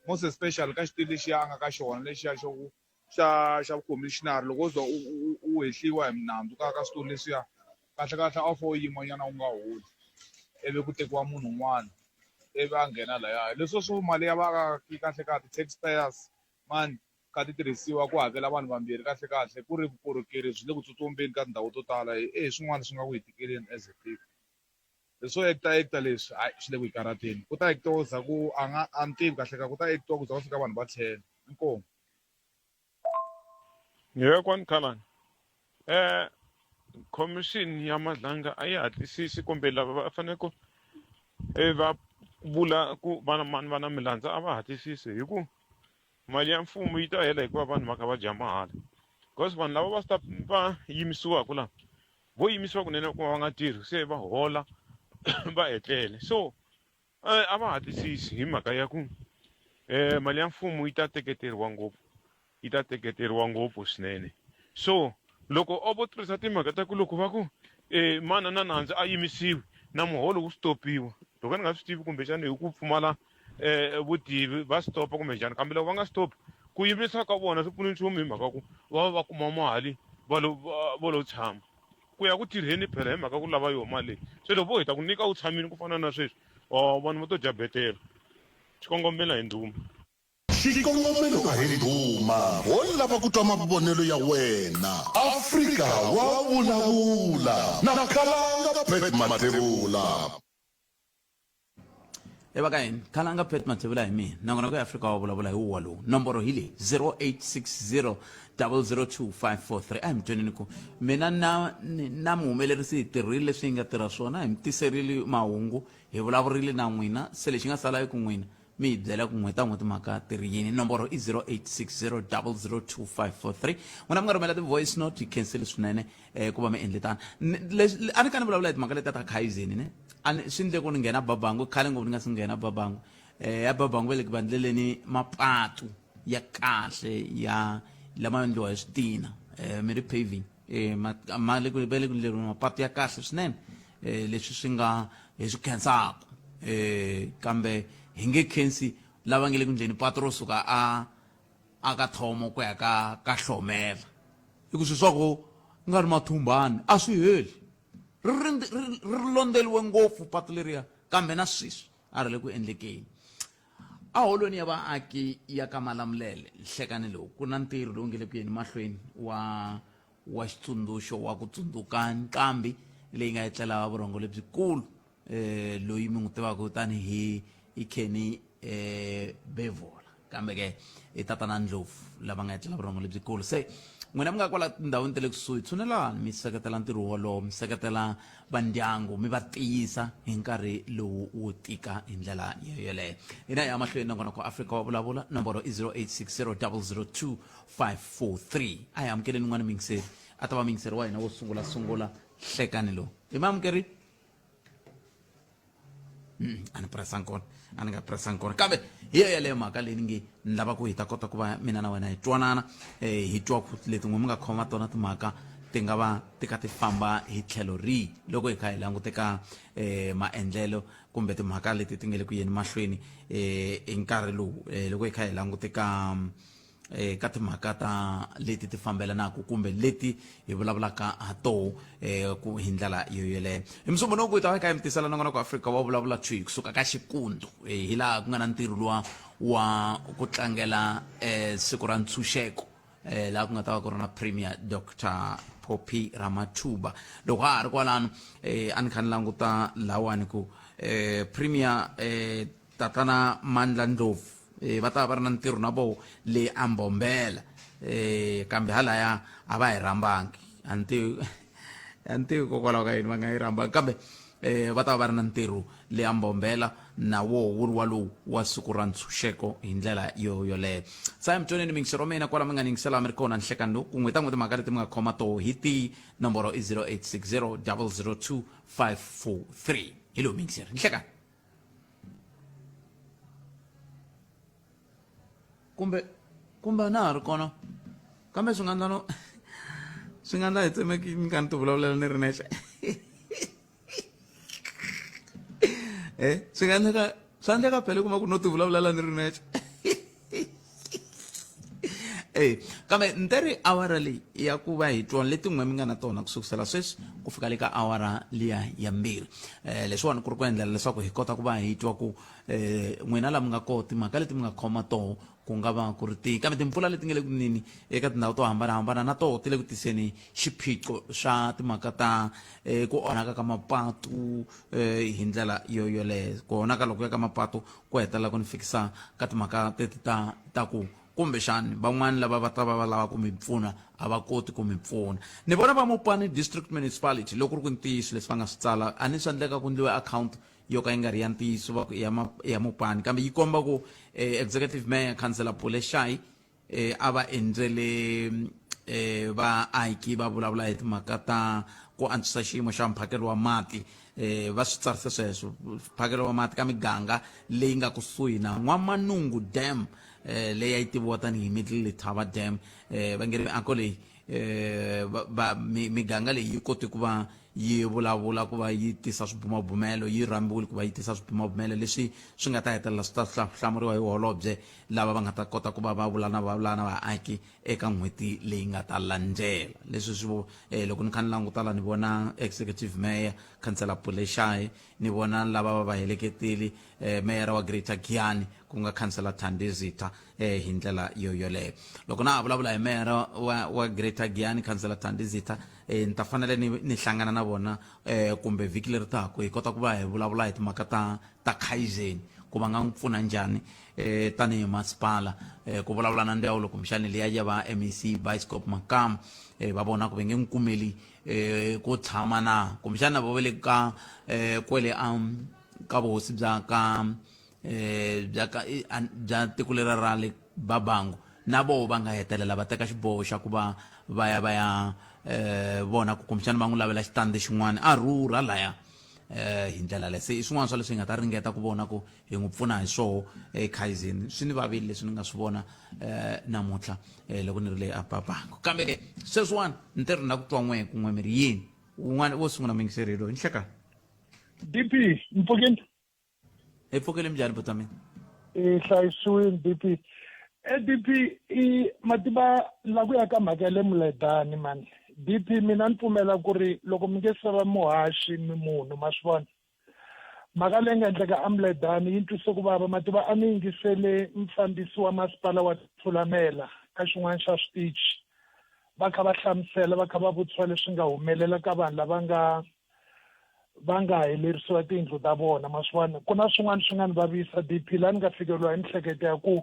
S9: most especially ka xitulu lexiya a nga ka xona lexiya xo ku xa xa vukhomixinari loko wo za u u u hehliwa hi minandzu ka ka switulu leswiya kahle kahle a wu fanele u yima nyana u nga holi ivi ku tekiwa munhu un'wana ivi a nghena laya leswo swo mali ya vaaki kahle kahle ti-tax payers mani kha ti tirhisiwa ku hakela vanhu vambirhi kahle kahle ku ri vukorhokeri byi le ku tsutsumbeni ka tindhawu to tala e swin'wana swi nga ku hi tikeleni as a tiko leswo actor actor leswi hayi swi le ku hi karhateni ku ta actor za ku a nga a ni tivi kahle ka ku ta actor ku za ku fika vanhu va tlhela inkomu.
S10: He kwani khalani eh commission ya Madlanga a yi hatlisisi kumbe lava va fanele e va vula ku vana mani va na milandzu a va hatlisisi hi ku mali ya mfumo yi ta hela hikuva vanhu va kha va dya mahala because vanhu lava va sta va yimisiwaka la vo yimisiwa kunene ku va nga tirhi se va hola va etlele so a va hatlisisi hi mhaka ya ku mali ya mfumo yi ta teketeriwa ngopfu yi ta teketeriwa ngopfu swinene so loko o vo tirhisa timhaka ta ku loko va ku mana na nandzu a yimisiwi na muholo wu stopiwa loko ni nga swi tivi kumbexana hi ku pfumala vutivi va stopa kumbexana kambe loko va nga stop ku yimisa ka vona swi pfuni nchumu hi mhaka ku va va va kuma mali va lo va lo tshama. Ku ya ku tirheni phela hi mhaka ku lava yoho mali leyi. Se loko vo hi ta ku nyika u tshamile ku fana na sweswi, oh vanhu va to dya betelo. Xikongomelo hi ndhuma.
S3: Xikongomelo a hi ndhuma, ho lava ku twa mavonelo ya wena. Afrika wa vulavula na Khalanga Pat Mathebula.
S1: E va ka yini Khalanga Pat Mathebula hi mina nakona ku Afrika wa vulavula hi wuwa lowu nomboro hi leyi 0860 002543 a hi mi tweneni ku mina na na muhumelerisi hi tirhile leswi hi nga tirha swona hi mi tiserile mahungu hi vulavurile na n'wina se lexi nga sala i ku n'wina mi hi byela ku n'hweti n'hweti mhaka ti ri yini nomboro i 0860 002543 n'wina mi nga rhumela ti-voice note hi khensile swinene um ku va mi endle tano a ni ka ni vulavula hi timhaka letiya ta khayizeni ne a ni swi ndle ku ni nghena babangu khale ngopfu ni nga si nghena babangu um ya babangu va le ku vandleleni mapatu ya kahle ya lama endliwa hi switina um mi ri paving um ma le ku va le ku ndleriweni mapatu ya kahle swinene eh, leswi swi nga hi swi khensaka eh, kambe hi nge khensi lava nge le ku ndleni patu ro suka a a ka thomo ku ya ka ka hlomela hi ku swi swa ku nga ri mathumbani a swi heli ri ri londzeliwe ngopfu patu leriya kambe na sweswi a ri le ku endlekeni eholweni ya vaaki ya ka Malamulele nhlekani lowu ku na ntirho lowu nge le ku yeni mahlweni wa wa xitsundzuxo wa ku tsundzuka nqambi leyi nga etlela vurhongo lebyikulu eh loyi mi n'wi tivaka tanihi i Kenny eh Bevola kambe ke i tatana Ndlovu lava nga etlela vurhongo lebyikulu se n'wina mi nga kwala tindhawini ta le kusuhi tshunelani mi seketela ntirho wolowo mi seketela vandyangu mi va tiyisa hi nkarhi lowu wo tika hi ndlela yoyeleyo hina hi ya mahlweni nongonoko Afrika wa vulavula nomboro i 0860 002 543 a hi amukeleni n'wana muyingiseri a ta va muyingiseri wa hina wo sungula sungula hlekani lowu hi ma amukeri a ni presang kona a ni nga presang kona kambe hi yo yeleyo mhaka leyi ni nge ni lava ku hi ta kota ku va mina na wena hi twanana um hi twa ku leti n'we mi nga khoma tona timhaka ti nga va ti kha ti famba hi tlhelo rihi loko hi kha hi langute ka um maendlelo kumbe timhaka leti ti nge le ku yeni mahlweni um hi nkarhi lowu um loko hi kha hi langute ka eh, ka timhaka ta leti ti fambelanaka kumbe leti hi vulavulaka ha toho eh, ku hi ndlela yo yoleyo hi musumbunuku hi ta va hi kha hi mi tisela nongonoko Afrika wa vulavula thwi kusuka ka xikundu eh, hi laha ku nga na ntirho luwa wa ku tlangela eh, siku ra ntshunxeko eh, laha ku nga ta va ku ri na premier Dr Poppy Ramathuba loko ha ha ri kwalano eh, a ni kha ni languta lawani ku eh, premier eh, Tatana Mandla Ndlovu eh, va ta va va ri na ntirho na voho le a Mbombela eh, kambe halaya a va hi rhambangi a ni tivi a ni tivi hikokwalaho ka yini va nga yi rhambangi kambe eh, va ta va va ri na ntirho le a Mbombela na woho wu ri wa lowu wa siku ra ntshunxeko hi ndlela yo yoleyo sa mtwaneni mingisero wa mina kwala mi nga ni yingisela mi ri kona nhlekani lowu kun'we ta n'we timhaka leti mi nga khoma toho hi ti nomboro i 0860 002 543 hi lowu mingiseri nhlekani kumbe kumbe na ha ri kona kambe swi nga endla no swi nga endla hi tsemeki ni ka ni ti vulavulela ni ri nexe eh swi nga endleka swa endleka phela kuma ku no ti vulavulela ni ri nexe Eh, kambe ni te ri awara leyi ya ku va hi twa leti n'we mi nga na tona ku sukusela sweswi ku fika le ka awara liya ya mbirhi um leswiwani ku ri ku endlela leswaku hi kota ku va hi twa ku um n'wina la mi nga koho timhaka leti mi nga khoma toho ku nga va ku ri tihi kambe timpfula leti nga le ku nini eka tindhawu to hambanahambana na toho ti le ku tiseni xiphiqo xa timhaka ta um ku onhaka ka mapatu um hi ndlela yo yoleyo ku onhaka loko ya ka mapatu ku hetelela ku ni fikisa ka timhaka teti ta ta ku kumbexani van'wani lava va ta va va lava ku mi pfuna a va koti ku mi pfuna ni vona va Mopani District Municipality loko ku ri ku ntiyiso leswi va nga swi tsala a ni swi endleka ku ndliwe account yo ka yi nga ri ya ntiyiso va ku ya ya Mopani kambe yi komba ku eh, executive mayor councillor Pule Shayi eh, a va endzele eh, vaaki va vulavula hi timhaka ta ku antswisa xiyimo xa mphakelo wa mati eh, va swi tsarise sweswo mphakelo wa mati ka miganga leyi nga kusuhi na N'wamanungu Dam eh, leyi a yi tiviwa tanihi Middle Letaba Dam eh, va nge ri miako leyi eh va miganga leyi yi kote ku va yi vulavula ku va yi tisa swibumabumelo yi rhambiwile ku va yi tisa swibumabumelo leswi swi nga ta hetelela swi ta hlamuriwa hi holobye lava va nga ta kota ku va va vula na va vula na vaaki eka n'hweti leyi nga ta landzela leswi swi eh, loko ni kha ni languta la ni vona executive mayor khansela Puleshaye ni vona lava va va heleketeli eh, meyara wa Greater Giyani ku nga khansela Thandi Zitha eh, hi ndlela yo yoleyo loko na ha vulavula hi meyara wa, wa Greater Giyani khansela Thandi Zitha eh, ni ta fanele ni, ni hlangana na vona eh, kumbe vhiki leri taka hi kota ku va hi vulavula hi timhaka ta ta Kaizen ku va nga n'wi pfuna njhani eh, tanihi masipala eh, ku vulavula na ndzawulo kumbexani liya ya va MEC Bioscope Makamu eh, va vona ku va nge n'wi kumeli eh, ko tshama na kumbexana va le ka eh, kwele a ka vuhosi bya ka eh, bya ka bya tiko lera ra le Babangu na voho va nga hetelela va teka xiboho xa ku va va ya va ya eh, vona ku kumbexana va n'wi lavela xitandi xin'wana a rhurha laya eh hi ndlela leyi se i swin'wana swa leswi hi nga ta ringeta ku vona ku hi n'wi pfuna hi swoho ekhayizini swi ni vavili leswi ni nga swi vona eh namuntlha eh loko ni ri le ababango kambe ke sweswiwani ntirho na ku twa n'we kun'we mi ri yini un'wana wo sungula muyingiseri loyi nhlekani
S11: dp mpfukeni
S1: hi pfukile minjhani buta mina
S11: i hlayisiwile dp adp i mativa la ku ya ka mhaka ya le muledani mani dp mina ni pfumela ku ri loko mi nge se va muhaxi mi munhu ma swi vona mhaka leyi nga endleka amuledani yi ni twise ku vava mativa a ni yingisele mufambisi wa masipala wa thulamela ka xin'wana xa switichi va kha va hlamusela va kha va vutisiwa leswi nga humelela ka vanhu lava nga va nga helerisiwa tiyindlu ta vona ma swi vona ku na swin'wana swi nga ni vavisa dp laha ni nga fikeriwa hi mihleketo ya ku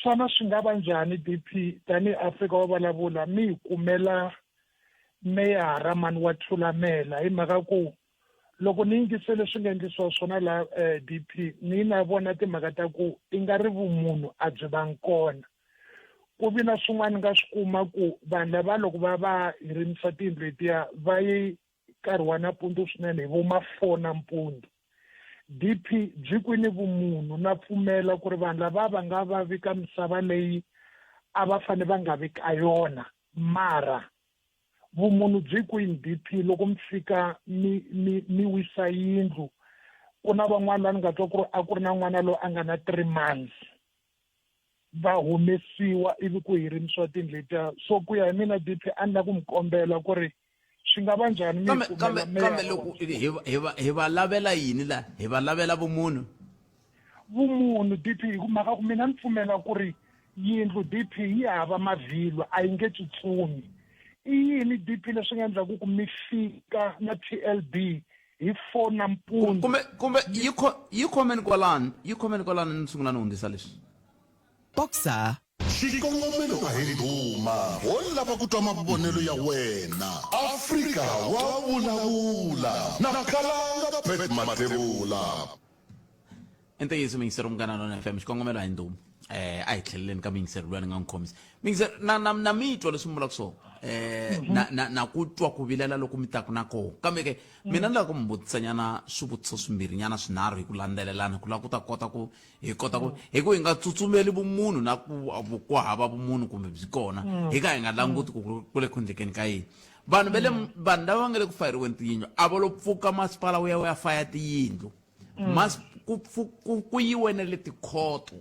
S11: xana swi nga va njhani dp tanihi afrika wa vulavula mi hi kumela meyara mani wa thulamela hi mhaka ku loko ni yingisele leswi nga endlisiwa swona la um eh, dp ni na vona timhaka ta ku i nga ri vumunhu a byi vangi kona ku vi na swin'wana nga swi kuma ku vanhu lava loko va va hirimisa tiyindlu letiya va yi nkarhi wa nampundzu swinene hi vo ma four nampundzu dp byi kwini vumunhu na pfumela ku ri vanhu lava va nga va vika misava leyi a va fanele va nga vi ka yona mara vumunhu byi kwini dp loko mi fika mi mi mi wisa yindlu ku na van'wana la ni nga twa ku ri a ku ri na n'wana loyi a nga na three months va humesiwa ivi ku hirimisiwa tindlu letiya so ku ya hi mina dp a ni la ku mi kombela ku ri swi nga va njhani mi
S1: kambe kambe kambe loko hi va hi va lavela yini la hi va lavela vumunhu
S11: vumunhu dp hi ku mhaka ku mina ni pfumela ku ri yindlu dp yi hava mavhilwa a yi nge tsutsumi i yini dp leswi nga endlaku ku mi fika na tlb hi 4 nampundzu
S1: kumbe kumbe yi kho yi khomeni kwalano yi khomeni kwalano ni sungula ni hundzisa leswi
S2: Boxer.
S3: Xikongomelo a hi ndhuma, ho lava ku twa mavonelo ya wena. Afrika wa vulavula na Khalanga Pat Mathebula.
S1: I ntiyiso muyingiseri Munghana Lonene FM xikongomelo a hi ndhuma eh a hi tlheleleni ka muyingiseri luya ni nga n'wi khomisa muyingiseri na na na mi twa leswi mi vulaka swona eh na na na ku twa ku vilela loku mi taku na kona kambe ke mina ni lava ku mi vutisanyana swivutiso swimbirhinyana swinharhu hi ku landzelelana ku lava ku ta kota ku hi kota ku hi ku hi nga tsutsumeli vumunhu na ku ku hava vumunhu kumbe byi kona hi ka hi nga languti ku ku le ku endlekeni ka yini vanhu va le vanhu lava va nga le ku fayeriweni tiyindlu a va lo pfuka masipala wu ya wu ya faya tiyindlu mas ku ku ku yiwe na le tikhoto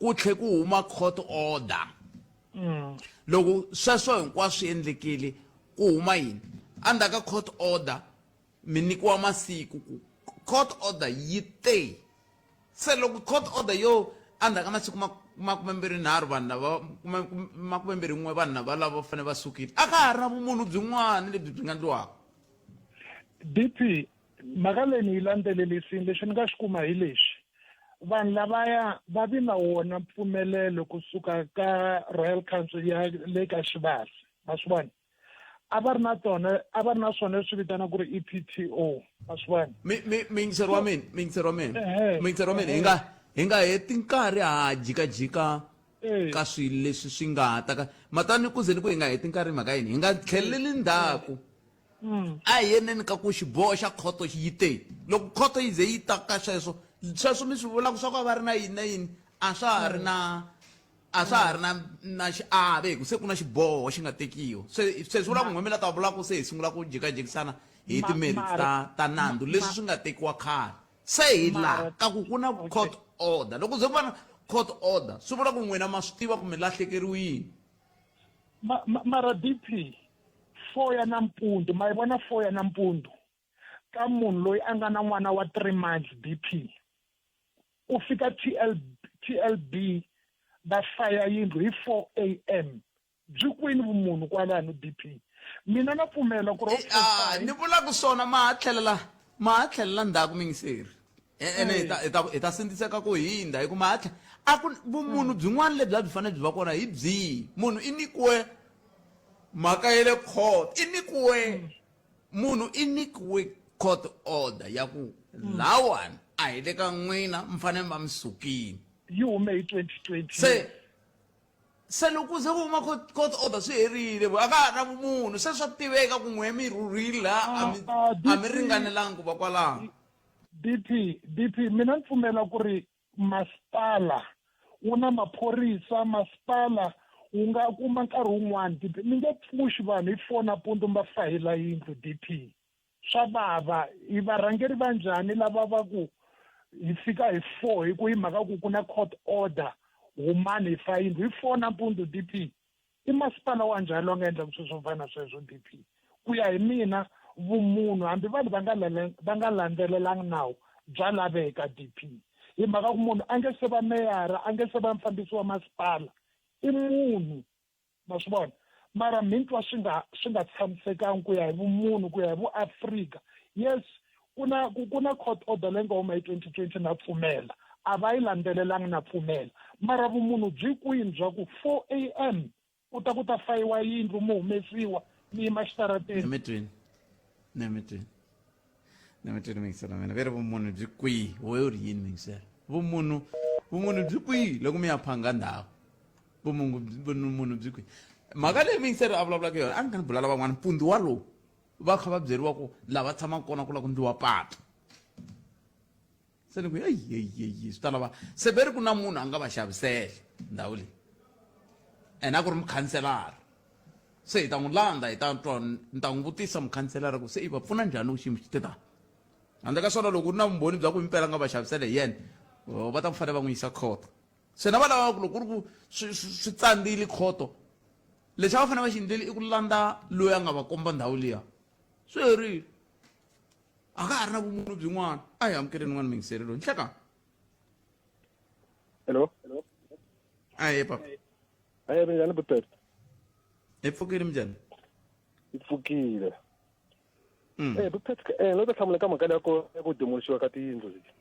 S1: ku tlhe ku huma court order loko sweswo hinkwaswo swi endlekile ku huma yini endzhaku ka court order mi nyikiwa masiku ku court order yi te se loko court order yo endzhaku ka masiku makumembirhinharhu vanhu lava makumembirhin'we vanhu lava lava va fanele va sukile a ka ha ri na vumunhu byin'wana lebyi byi nga ndliwaka
S11: dp mhaka leyi ni yi landzelelisini lexi ni nga xi kuma hi lexi vanhu lavaya va vi na wona mpfumelelo kusuka ka royal council ya le ka xivasa ma swi vona a va ri na tona a va ri na swona leswi vitanaka ku ri e p t o ma swi vona
S1: miyingiseri wa mina miyingiseri wa mina miyingiseri wa mina hi nga hi nga heti nkarhi ha jikajika ka swilo leswi swi nga ta ka matani ku ze ni ku hi nga heti nkarhi mhaka yini hi nga tlheleli ndzhaku a hi yeneni ka ku xiboho xa khoto xi yi te loko khoto yi ze yi ta ka sweswo sweswo mi swi vulaka swa ku a va ri na yini na yini a swa ha ri na. A swa ha ri na na xiave hi ku se ku na xiboho xi nga tekiwa. Se se swi vula ku n'we mi la ta vula ku se hi sungula ku jikajikisana hi ti-merits ta ta nandzu leswi swi nga tekiwa khale. Se hi la ka ku ku na court order. Loko ze ku va na court order swi vula ku n'wina ma swi tiva ku mi lahlekeriwile.
S11: Ma, ma, mara DP 4 ya nampundzu ma yi vona 4 ya nampundzu ka munhu loyi a nga na n'wana wa 3 months DP ku fika TL, TLB va faya yindlu hi 4 am byi kwini vumunhu kwalano DP mina na pfumela ku ri okay,
S1: Ah,
S11: fine.
S1: ni vula ku swona ma ha tlhelela ma ha tlhelela ndzhaku mingiseri ene hi ta hi ta hi ta sindziseka ku hindza hi ku ma ha tlhe a ku vumunhu byin'wana lebyi a byi fanele byi va kona hi byihi munhu i nyikiwe mhaka ya le court i nyikiwe munhu i nyikiwe court order ya ku lawani a hi le ka n'wina mi fanele mi va mi sukile
S11: yi hume hi 2020
S1: se se loko ku ze ku huma court court order swi herile a ka ha na vumunhu se swa tiveka ku n'we mi rhurhile laha a mi
S11: Ah, ah,
S1: a mi ringanelangi ku va kwalaho
S11: DP DP mina ni pfumela ku ri masipala wu na maphorisa masipala wu nga kuma nkarhi wun'wani DP mi nge pfuxi vanhu hi 4 nampundzu mi va fahela yindlu DP swa vava i varhangeri va njhani lava va ku hi fika hi 4 hi ku hi mhaka ku ku na court order humani hi fa yindlu hi 4 nampundzu DP i masipala wa njhani lowu nga endlaka swilo swo fana na sweswo DP ku ya hi mina vumunhu hambi vanhu va nga va nga landzelelangi nawu bya laveka DP hi mhaka ku munhu a nge se va meyara a nge se va mufambisi wa masipala i munhu ma swi vona mara mi twa swi nga swi nga tshamisekangi ku ya hi vumunhu ku ya hi vuafrika yes ku na ku na court order leyi nga huma hi 2020 na pfumela a va yi landzelelangi na pfumela mara vumunhu byi kwini bya ku 4 am ku ta ku ta fayiwa yindlu mi humesiwa mi yima xitarateni
S1: emitwini nemitwini nemitwini mingisela mina ve ri vumunhu byi kwihi wo ri yini mingisela vumunhu vumunhu byi kwihi loko mi ya phanga ndhawu vumunhu byi kwihi mhaka leyi mingiseri a vulavulaka yona a ni kha ni bula la van'wana mpundzu wa lowu va kha va byeriwa ku lava tshamaka kona ku lava ku ndliwa patu se ni ku eyi swi ta lava se ve ri ku na munhu a nga va xavisela ndhawu leyi ene a ku ri mukhanselara se hi ta n'wi landza hi ta twa ni ta n'wi vutisa mukhanselara ku se i va pfuna njhani ku xiyimo xi te tani handle ka swona loko ku ri na vumbhoni bya ku impela nga va xavisela hi yena va ta fanele va n'wi yisa khoto se na va lava ku loko ku ri ku swi tsandzile khoto lexi a va fanele va xi endlile i ku landza loyi a nga va komba ndhawu liya swi herile a ka ha ri na vumunhu byin'wana a hi amukeleni n'wana mingiseri loyi nhleka
S5: hello
S1: ahe papa
S5: ahe minjhani butete
S1: hi pfukile minjhani
S5: hi pfukile Eh butete eh lo ta hlamula ka mhaka leya ku ya ku demolixiwa ka tiyindlu leti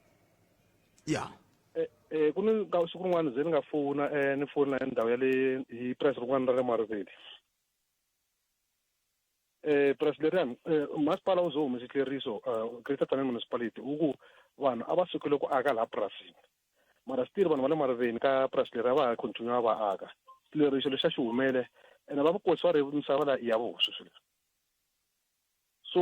S1: ya
S5: eh eh ku ni ka siku rin'wana ze ni nga fona eh ni fona ndhawu ya le hi purasi rin'wana ra le Mariveni eh purasi leriyani eh, masipala wu ze humese xileriso eh, Greater Tzaneen Municipality wu ku vanhu a va sukile ku aka laha purasini mara still vanhu va le Mariveni ka purasi leri a va ha continue va aka xileriso lexi a xi humele ene va vukosi va ri misava la i ya voho sweswi leswi so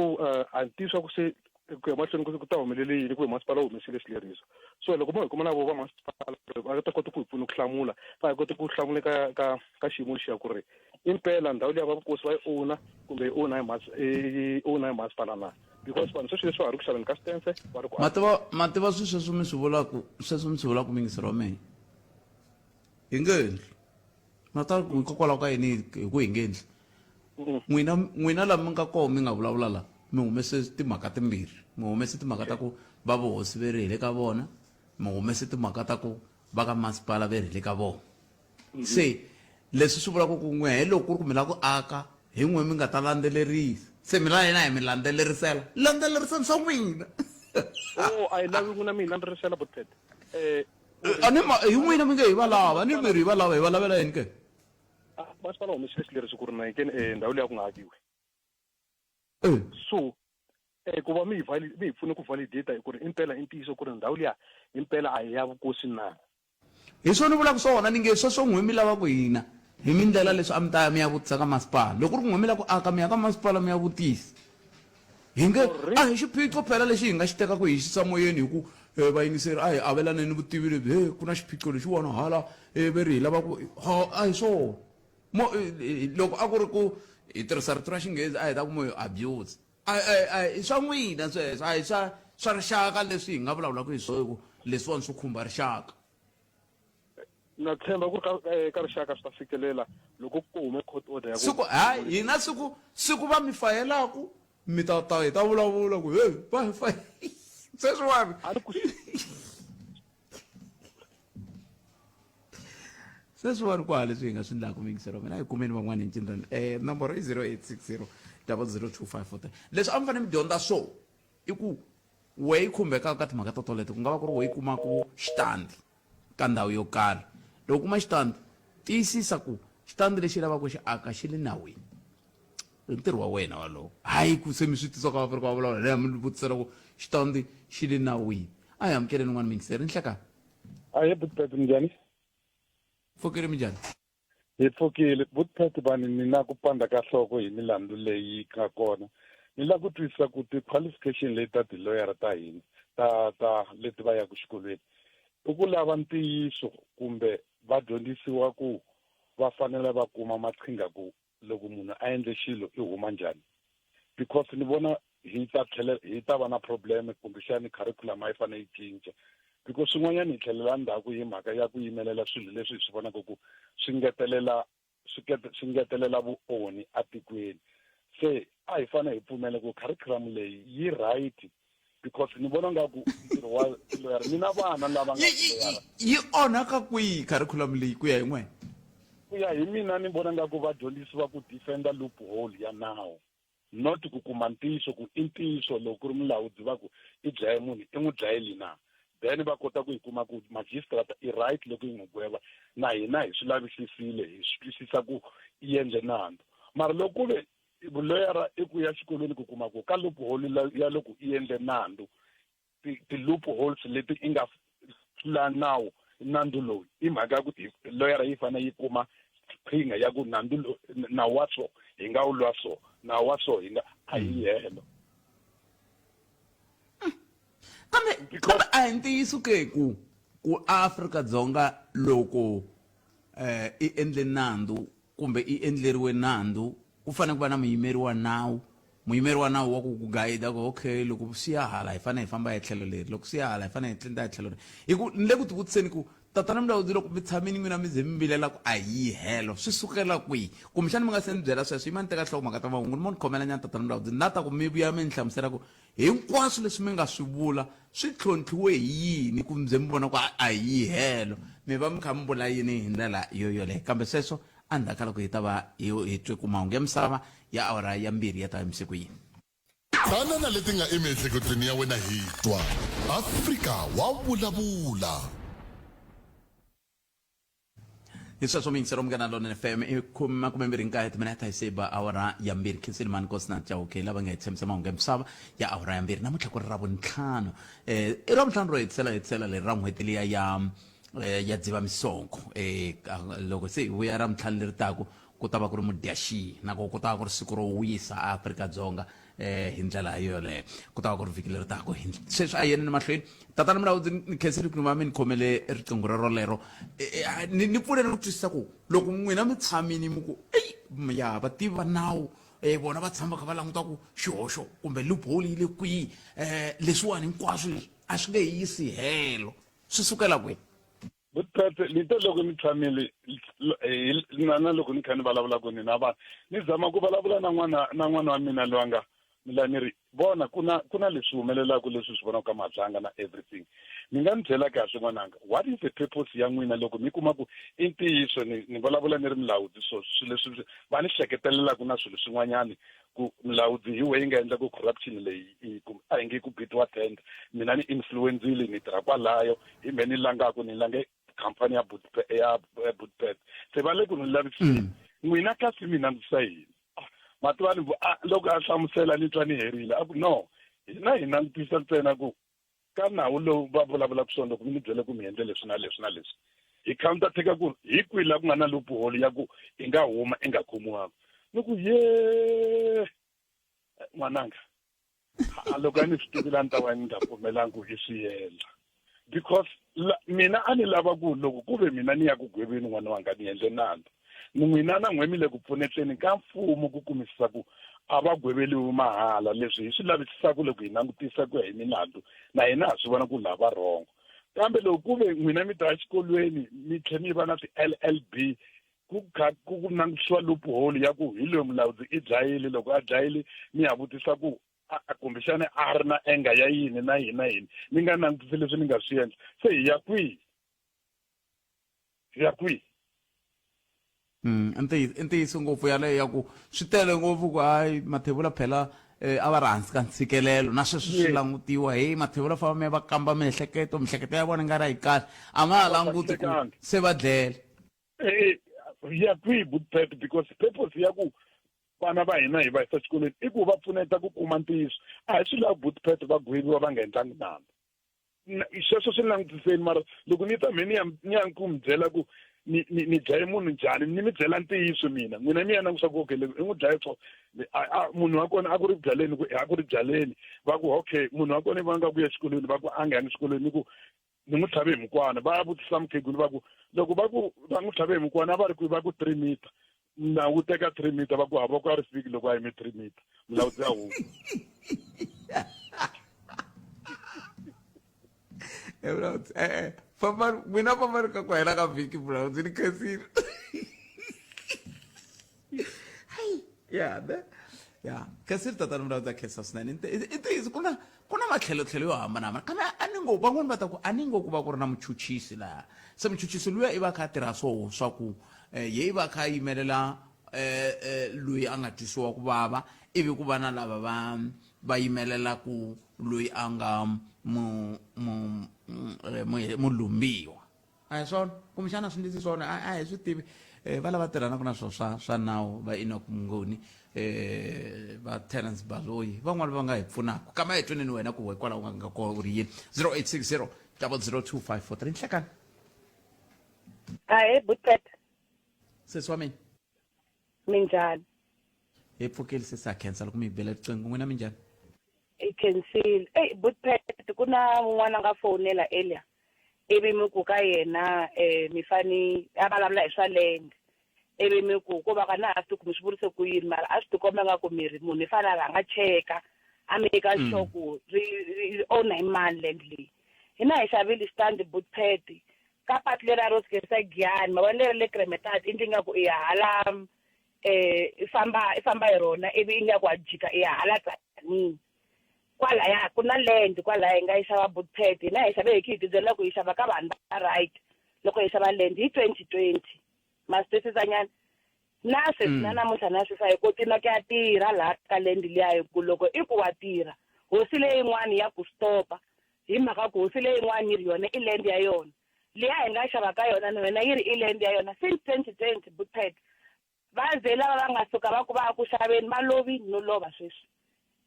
S5: a ni tivi swa ku se ku ya mahlweni ku ta humelele yini ku masipala wu humesile xileriso so loko mo hi kuma na vo va masipala va ta kota ku hi pfuna ku hlamula va hi kota ku hlamula ka ka ka xiyimo lexiya ku ri impela ndhawu liya va vukosi va yi owna kumbe yi owna hi yi owna hi masipala na because vanhu sweswi leswi va ha ri ku xaveni ka switense va ri ku
S1: ma tiva ma tiva swi sweswo mi swi vulaku sweswo mi swi vulaku mingisero wa mina hi nge endli ma ta ku hikokwalaho ka yini hi ku hi nge endli n'wina n'wina lama mi nga kona mi nga vulavula la mi humese timhaka timbirhi mi humese timhaka ta ku va vuhosi ve ri hi le ka vona mi humese timhaka ta ku va ka masipala ve ri hi le ka vona se leswi swi vulaka ku n'we hi loko ku ri ku mi lava ku aka hi n'we mi nga ta landzelerisa se mi la yena hi mi landzelerisela landzelerisani swa n'wina
S5: oh a yi lavi n'wina mi hi landzerisela butete eh
S1: a ni hi n'wina mi nge hi va lava ni mi ri hi va lava hi va lavela yini ke
S5: masipala humesile xileriso ku ri na yikeni eh, ndhawu leyi a ku nga akiwi so eh, ku va mi hi mi hi pfune ku validate hi ku ri impela i ntiyiso ku ri ndhawu liya impela a hi ya vukosi na
S1: hi swona ni vulaka swona ni nge sweswo n'we mi lava ku hina hi mi ndlela leswi a mi ta ya mi ya vutisa ka masipala loko ku ri ku n'we mi lava ku aka mi ya ka masipala mi ya vutisa hi nge a hi xiphiqo phela lexi hi nga xi tekaka hi xisa moyeni hi ku um vayingiseri a hi avelaneni vutivi lebyi he ku na xiphiqo lexiwani hala um ve ri hi lava ku ha a hi swona mo loko a ku ri ku hi tirhisa rito ra xinghezi a hi ta ku mo abuse a a i swa n'wina sweswo a hi swa swa rixaka leswi hi nga vulavulaka hi swona ku leswiwani swi khumba rixaka.
S5: Na tshemba ku ri ka ka rixaka swi ta fikelela loko ku hume court order ya ku
S1: Siku hayi hina siku siku va mi fayelaku mi ta ta hi ta vulavula ku hey va hi fay sweswiwani
S5: a ni ku
S1: sweswiwani ku hava leswi hi nga swi endlaka muyingiseri wa mina a hi kumeni van'wana hi ncindzani um nomboro i 0860 002543 leswi a mi fanele mi dyondza swo i ku we yi khumbekaka ka timhaka to toleto ku nga va ku ri we yi kumaka xitandi ka ndhawu yo karhi loko u kuma xitandi tiyisisa ku xitandi lexi lavaka xi aka xi le nawini i ntirho wa wena walowo hayi ku se mi swi tisa ka Afrika wa vulavula leyi mi vutisela ku xitandi xi le nawini a hi amukeleni n'wana mingiseri nhlekani
S12: Ahee Butpet minjhani?
S1: Pfukile minjhani?
S12: Hi pfukile Butpet bani ni na ku pandza ka nhloko hi milandzu leyi nga kona. Ni lava ku twisisa ku ti-qualification leti ta tiloyara ta hina ta ta leti va yaka xikolweni i ku lava ntiyiso kumbe va dyondzisiwa ku va fanele va kuma maqhinga ku loko munhu a endle xilo i huma njhani because ni vona hi ta tlhela hi ta va na problem kumbexani curriculum a yi fanele yi cinca because swin'wanyana hi tlhelela ndzhaku hi mhaka ya ku yimelela swilo leswi hi swi vonaka ku swi ngetelela swi ngetelela vuonhi atikweni se a hi fanele hi pfumela ku curriculum leyi yi right because ni vona nga ku ntirho wa tiloyara ni na vana lava nga tiloyara
S1: yi onhaka kwihi curriculum leyi ku ya hi n'wena
S12: ku ya hi mina ni vona nga ku va dyondzisiwa ku defender loophole ya nawu not ku kuma ntiyiso ku i ntiyiso loko ku ri mulawudzi va ku i dlaye munhu i n'wi dlayeli na then va kota ku yi kuma ku magistrate i right loko yi n'wi gweva na hina hi swi lavisisile hi swi twisisa ku i endle nandzu mara loko ku ve vuloyara i ku ya xikolweni ku kuma ku ka loophole ya loko i endle nandzu ti-loopholes leti i nga tlula nawu nandzu lowu i mhaka ya ku loyara yi fanele yi kuma qhinga ya ku nandzu nawu wa so hi nga wu lwa so nawu wa so hi nga a hi helo
S1: kambe kambe a hi ntiyiso ke ku ku Afrika-Dzonga loko eh i endle nandzu kumbe i endleriwe nandzu ku fanele ku va na muyimeri wa nawu muyimeri wa nawu wa ku ku gayida ku okay loko swi ya hala hi fanele hi famba hi tlhelo leri loko swi ya hala hi fanele hi tlinda hi tlhelo leri hi ku ni le ku tivutiseni ku tatana mulawudzi loko mi tshamini n'wina mi ze mi vilela ku a yi helo swi sukela kwihi kumbexani mi nga se ni byela sweswo yima ni teka nhloko mhaka ta mahungu ni mo ni khomela nyana tatana mulawudzi ni la ta ku mi vuya mi ni hlamusela ku Hinkwaswo leswi mi nga swi vula swi tlhontlhiwe hi yini ku mi ze mi vona ku a hi helo? Mi va mi kha mi vula yini hi ndlela yo yoleyo? Kambe sweswo endzhaku ka loko hi ta va hi twe ku mahungu ya misava ya awara ya mbirhi ya ta yimise ku yini.
S3: Tana na leti nga emiehleketweni ya wena hi twa. Afrika wa vulavula.
S1: Hi sweswo miyingisero Munghana Lonene FM i makumembirhi nkaye timinete hi se ba awara ya mbirhi. Khensile mani Nkosinathi Chauke lava nga hi tshembisa mahungu ya misava ya awara ya mbirhi. Namuntlha ku ri Ravuntlhanu. Eh i Ravuntlhanu ro hetisela hetisela leri ra n'hweti liya ya eh, ya Dzivamisoko. Eh loko se hi vuya Ravuntlhanu leri taku ku ta va ku ri Mudyaxihi na ku ta va ku ri siku ro wisa Afrika-Dzonga. eh hi ndlela yoleyo ku ta va ku ri vhiki leri taka hi sweswi a yeneni mahlweni tatana mulawudzi ni khensile ku va mi ni khomele riqingho rero lero eh, eh, ni ni pfuneni ku twisisa ku loko n'wina mi tshamini mi ku eyi ya vativi va nawu eh vona va tshama va kha va languta ku xihoxo kumbe loophole yi le kwihi eh leswiwani hinkwaswo leswi a swi nge yisi helo swi sukela kwihi
S12: Vukreste ni te loko ni tshamile na na loko ni kha ni vulavula ku ni na vana ni zama ku vulavula na n'wana na n'wana wa mina loyi a nga la ni ri vona ku na ku na leswi humelelaka leswi swi vonaka ka matlanga na everything ni nga ni byela kahle n'wananga what is the purpose ya n'wina loko mi kuma ku i ntiyiso ni ni vulavula ni ri mulawudzi so swilo leswi va ni hleketelelaka na swilo swin'wanyani ku mulawudzi hi wehe yi nga endla ku corruption leyi i ku a hi nge ku bidiwa tender mina ni influenzile ni tirha kwalayo hi me ni langaku ni lange khampani ya ya Bootpet se va le ku ni lavisiseni mm. n'wina kasi mi langutisa yini ah, mativa ni loko a hlamusela ni twa ni herile a ku no hina hi langutisa ntsena ku ka nawu lowu va vulavulaka swona loko mi ni byele ku mi endle leswi na leswi na leswi hi counter teka ku hi kwihi la ku nga na loophole ya ku i nga huma i nga khomiwanga ni ku ye n'wananga a loko a ni swi tivile a ni ta va ni nga pfumelangi ku i swi endla. Because la, mina a ni lava ku loko ku ve mina ni ya ku gweveni n'wana wanga ni endle nandzu, n'wina na n'we mi le ku pfuneteni ka mfumo ku kumisisa ku a va gweveliwi mahala. Leswi hi swi lavisisaka loko hi langutisa ku ya hi milandzu, na hina ha swi vona ku laha va rhongo. Kambe loko ku ve n'wina mi ta exikolweni mi tlhe mi va na ti-L_L_B, ku kha ku ku langutisiwa loophole ya ku hi loyi mulawudzi i dlayile, loko a dlayile mi ya vutisa ku a kumbexana a ri na enga ya yini na yini na yini, mi nga langutisi leswi ni nga swi endla. Se hi ya kwihi? Hi ya kwihi?
S1: I ntiyiso ngopfu yaleyo ya ku swi tele ngopfu ku hayi Mathebula phela a va ri hansi ka ntshikelelo na sweswi swi langutiwa hey Mathebula famba mi ya va kamba miehleketo, miehleketo ya vona nga ri a yi kahle, a nga ha languti ku se va dlele.
S12: Hi ya kwihi Bootpet? Because purpose ya ku vana va hina hi va yisa xikolweni i ku va pfuneta ku kuma ntiyiso. A hi swi lavi Bootpet va gweviwa va nga endlangi nandzu. Sweswo swi langutiseni, mara loko ni ta me ni ya ni ya ku mi byela ku ni ni ni dlaye munhu njhani, ni mi byela ntiyiso mina, n'wina mi ya langusa ku okay loko i n'wi dlaye so munhu wa kona a ku ri byaleni, ku a ku ri byaleni, va ku okay munhu wa kona va nga ku ya exikolweni, va ku a nga yangi xikolweni, ni ku ni n'wi tlhave hi mukwana. Va ya vutisa mukhegulu, va ku loko va ku va n'wi tlhave hi mukwana a va ri kwihi, va ku 3 meter, na wu teka 3 meter, va ku hava ku a ri fiki loko a yime 3 meter, mulawudzi a huma.
S1: Mulawudzi, e-e, famba n'wina, fambani ka ku hela ka vhiki, mulawudzi, ni khensile. Ya ne ya khensile tatana mulawudzi, a khensa swinene. I ntiyiso ku na ku na matlhelotlhelo yo hambanahambana, kambe a ni ngo van'wani va ta ku a ni ngo ku va ku ri na muchuchisi laha, se muchuchisi luya i va a kha a tirha swoho swa ku ye i va a kha a yimelela loyi a nga twisiwa ku vava, ivi ku va na lava va va yimelelaku loyi a nga mu mu mu mulumbiwa. A hi swona kumbexana swi ndzi swona a hi swi tivi. Va lava tirhanaka na swo swa swa nawu, va Enoch Mnguni, va Terence Baloyi, van'wani va nga hi pfunaka, kambe a hi tweneni wena ku hikwalaho nga nga koho u ri yini. 0860 002543. Nhlekani.
S13: Ahee Bootpet.
S1: Sesi wa mina.
S13: Minjhani?
S1: Hi pfukile sesi, ha khensa loko mi hi bela riqingho. N'wina minjhani?
S13: Hi khensile. Eyi Bootpet, ku na un'wana a nga fowunela earlier ivi mi ku ka yena mi fane a vulavula hi swa land, ivi mi ku ko va ka na ha swi tivi ku mi swi vurise ku yini, mara a swi tikomba nga ku mi ri munhu i fanele a rhanga cheka a make sure ku ri ri own hi mani land leyi. Hina hi xavile xitandi Bootpet ka patu leriya ro suka Giyani, ma vona leri le Kremetart, i ndli nga ku i ya hala i famba i famba hi rona ivi ingaku wa jika i ya hala Tzaneen. Kwalaya ku na land kwalaya hi nga yi xava Bootpet, hina hi xave hi khe hi tibyela ku hi xava ka vanhu va right loko hi xava land hi 2020, ma swi twisisa nyana? Na sweswi na namuntlha na sweswi a hi koti na ku ya tirha laha ka land liya, hi ku loko i ku wa tirha hosi leyin'wani ya ku stop-a, hi mhaka ku hosi leyin'wani yi ri yona i land ya yona liya hi nga xava ka yona, na yona yi ri i land ya yona since 2020 Bootpet. Va ze lava va nga suka va ku va ya ku xaveni va lovini no lova sweswi.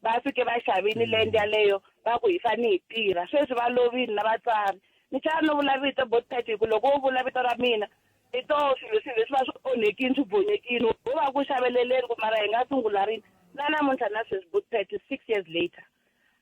S13: Va fike va xavini land yaleyo va ku hi fane hi tirha, sweswi va lovini na vatswari. Ni chava no vula vito Bootpet hi ku loko wo vula vito ra mina hi to swilo swilo leswi va swi onhekini swi bonyekini, ho va ku xaveleleni ku mara hi nga sungula rini. Na namuntlha na sweswi Bootpet 6 years later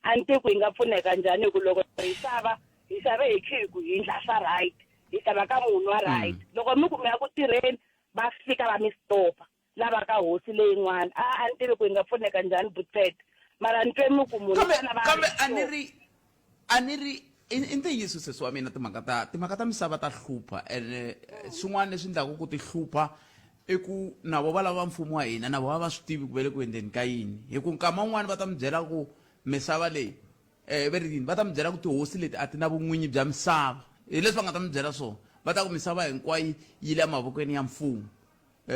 S13: a ni tivi ku hi nga pfuneka njhani, hi ku loko hi xava hi xave hi khe hi ku hi ndla swa right, hi xava ka munhu wa right, loko mi ku mi ya ku tirheni va fika va mi stopa lava ka hosi leyin'wana. A a ni tivi ku hi nga pfuneka njhani Bootpet, mara ni twe mi ku munhu
S1: kambe
S13: xana va
S1: kambe
S13: ri
S1: a ni ri a ni ri i ntiyiso sesi wa mina, timhaka ta timhaka ta misava ta hlupha, ene swin'wana leswi endlaka ku ti hlupha i ku na vo va lava mfumo wa hina na vo va va swi tivi ku va le ku endleni ka yini, hi ku nkama wun'wani va ta mi byela ku misava leyi ve ri yini, va ta mi byela ku tihosi leti a ti na vun'winyi bya misava, hi leswi va nga ta mi byela swona, va ta ku misava hinkwayo yi le mavokweni ya mfumo.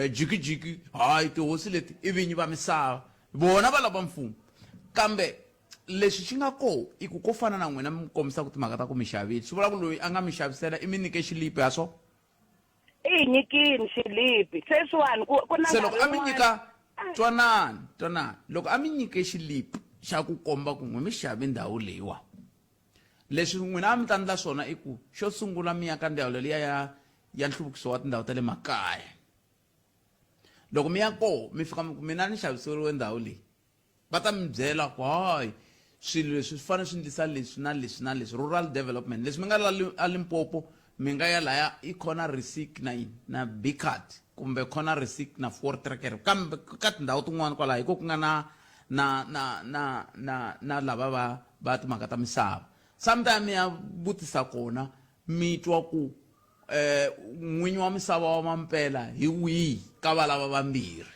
S1: Jikijiki hayi tihosi leti i vinyi va misava, vona va lava mfumo. Kambe leswi xi nga koho i ku ko fana na n'wina mi kombisaka timhaka ta ku mi xavile, swi vula ku loyi a nga mi xavisela i mi nyike xilipi ha swona?
S13: I hi nyikini xilipi sweswiwani ku ku na
S1: Se loko
S13: nkarhi
S1: a mi
S13: wun'wana
S1: nyika, twanani twanani, loko a mi nyike xilipi xa ku komba ku n'we mi xave ndhawu leyiwa, leswi n'wina a mi ta ndla swona i ku xo sungula mi ya ka ndzawulo liya ya ya nhluvukiso wa tindhawu ta le makaya. Loko mi ya koho mi fika mi ku mina ni xaviseriwe ndhawu leyi, va ta mi byela ku hayi. Swilo leswi swi fanele swi ndlisa leswi na leswi na leswi, rural development. Leswi mi nga la a Limpopo mi nga ya laya i khona Rissik na yini na Biccard kumbe khona Rissik na Voortrekker, kambe ka tindhawu tin'wana kwalaho hi ko ku nga na na na na na na lava va va timhaka ta misava. Sometime mi ya vutisa kona mi twa ku eh n'winyi wa misava wa mampela hi wihi ka valava vambirhi.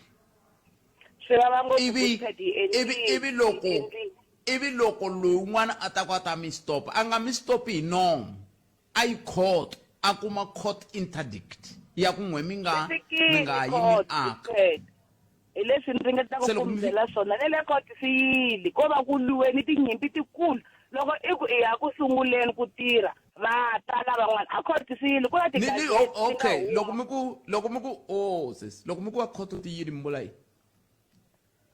S13: Swi vava ngopfu
S1: Ivi
S13: ku Ted yi
S1: ivi
S13: endlile
S1: ivi
S13: yi
S1: loko
S13: endlile.
S1: ivi loko loyi un'wana a ta ku a ta mi stop a nga mi stop hi nomu a yi court a kuma court interdict ya ku n'we mi
S13: Swi
S1: nga mi
S13: fikile
S1: nga yi mi
S13: court
S1: aka.
S13: Ted. Hi leswi ni ringetaka
S1: Se
S13: ku
S1: loko
S13: mi
S1: mi
S13: byela swona ne le court swi yile ko va ku lwiwe ni tinyimpi tikulu loko i ku i ya ku sunguleni ku tirha va ta lavan'wana a court swi yile ku na
S1: ni ni
S13: ti-gazette ti nga
S1: okay
S13: huma.
S1: loko mi ku loko mi ku oh sis loko mi ku va court ti yini mi vula yini?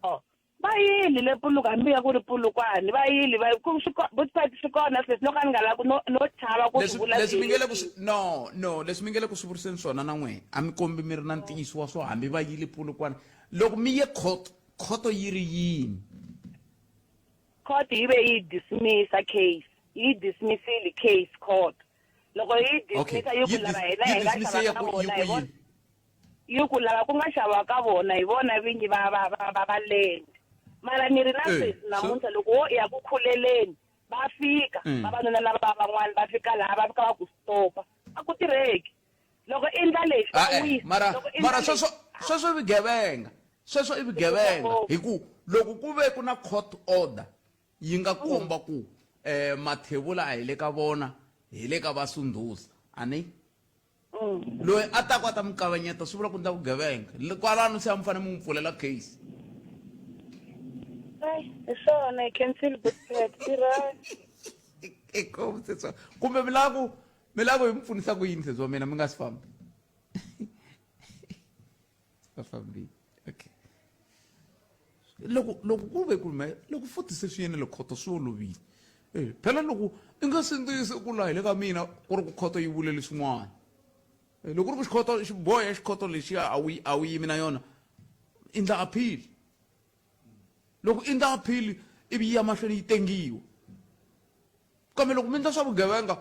S13: Oh, va yile le Puluka hambi ya ku ri Polokwane va yile va ku swi ko but swi kona sweswi no ka ni nga lavi ku no no chava ku swi
S1: Leswi
S13: vula
S1: leswi
S13: swi
S1: mi nge le ku swi no no leswi mi nge le ku swi vuriseni swona na n'we a mi kombi mi ri na ntiyiso wa swo hambi va yile Polokwane loko mi ye court court yi ri yini?
S13: Court yi ve yi dismissa case yi dismissile case court loko yi
S1: Okay
S13: dismissa yi ku
S1: yi
S13: lava
S1: dis
S13: hina
S1: yi
S13: hi nga
S1: dismisse
S13: xava
S1: ya
S13: ka
S1: ku yi
S13: vona
S1: ku
S13: hi vona
S1: yini?
S13: Yi ku lava ku nga xaviwa ka vona hi vona vinyi va va va va va land. Mara ni ri na
S1: Eh,
S13: sweswi
S1: so
S13: namuntlha loko wo ya ku khuleleni va fika vavanuna lava va van'wana va fika laha va fika va ku stopa a ku tirheki. Loko i ndla lexi va
S1: Ah, eh,
S13: wisa,
S1: mara
S13: loko i ndla
S1: mara
S13: lexi
S1: sweswo sweswo i vugevenga sweswo i vugevenga hi ku loko ku ve ku na court order yi nga komba ku eh Mathebula a hi le ka vona hi le ka Vasundhuza a ni Loyi a taku a ta mi kavanyeta swi vula ku ndla vugevenga. Kwalano se a mi fanele mi n'wi pfulela case.
S13: Ai, hi swona hi khensile Butpet tirhani.
S1: Inkomu sesi wa kumbe mi lava ku mi lava ku hi mi pfunisa ku yini sesi wa mina mi nga si famba. Va fambile. Okay. Loko loko ku ve ku me loko futhi se swi yene le khoto swi olovile. Eh, phela loko i nga sindzisi ku la hi le ka mina ku ri ku khoto yi vule leswin'wana. Eh, loko ku ri ku xikhoto xiboho ya xikhoto lexiya a wu a wu yimi na yona endla appeal. Loko endla appeal ivi yi ya mahlweni yi tengiwa. Kambe loko mi endla swa vugevenga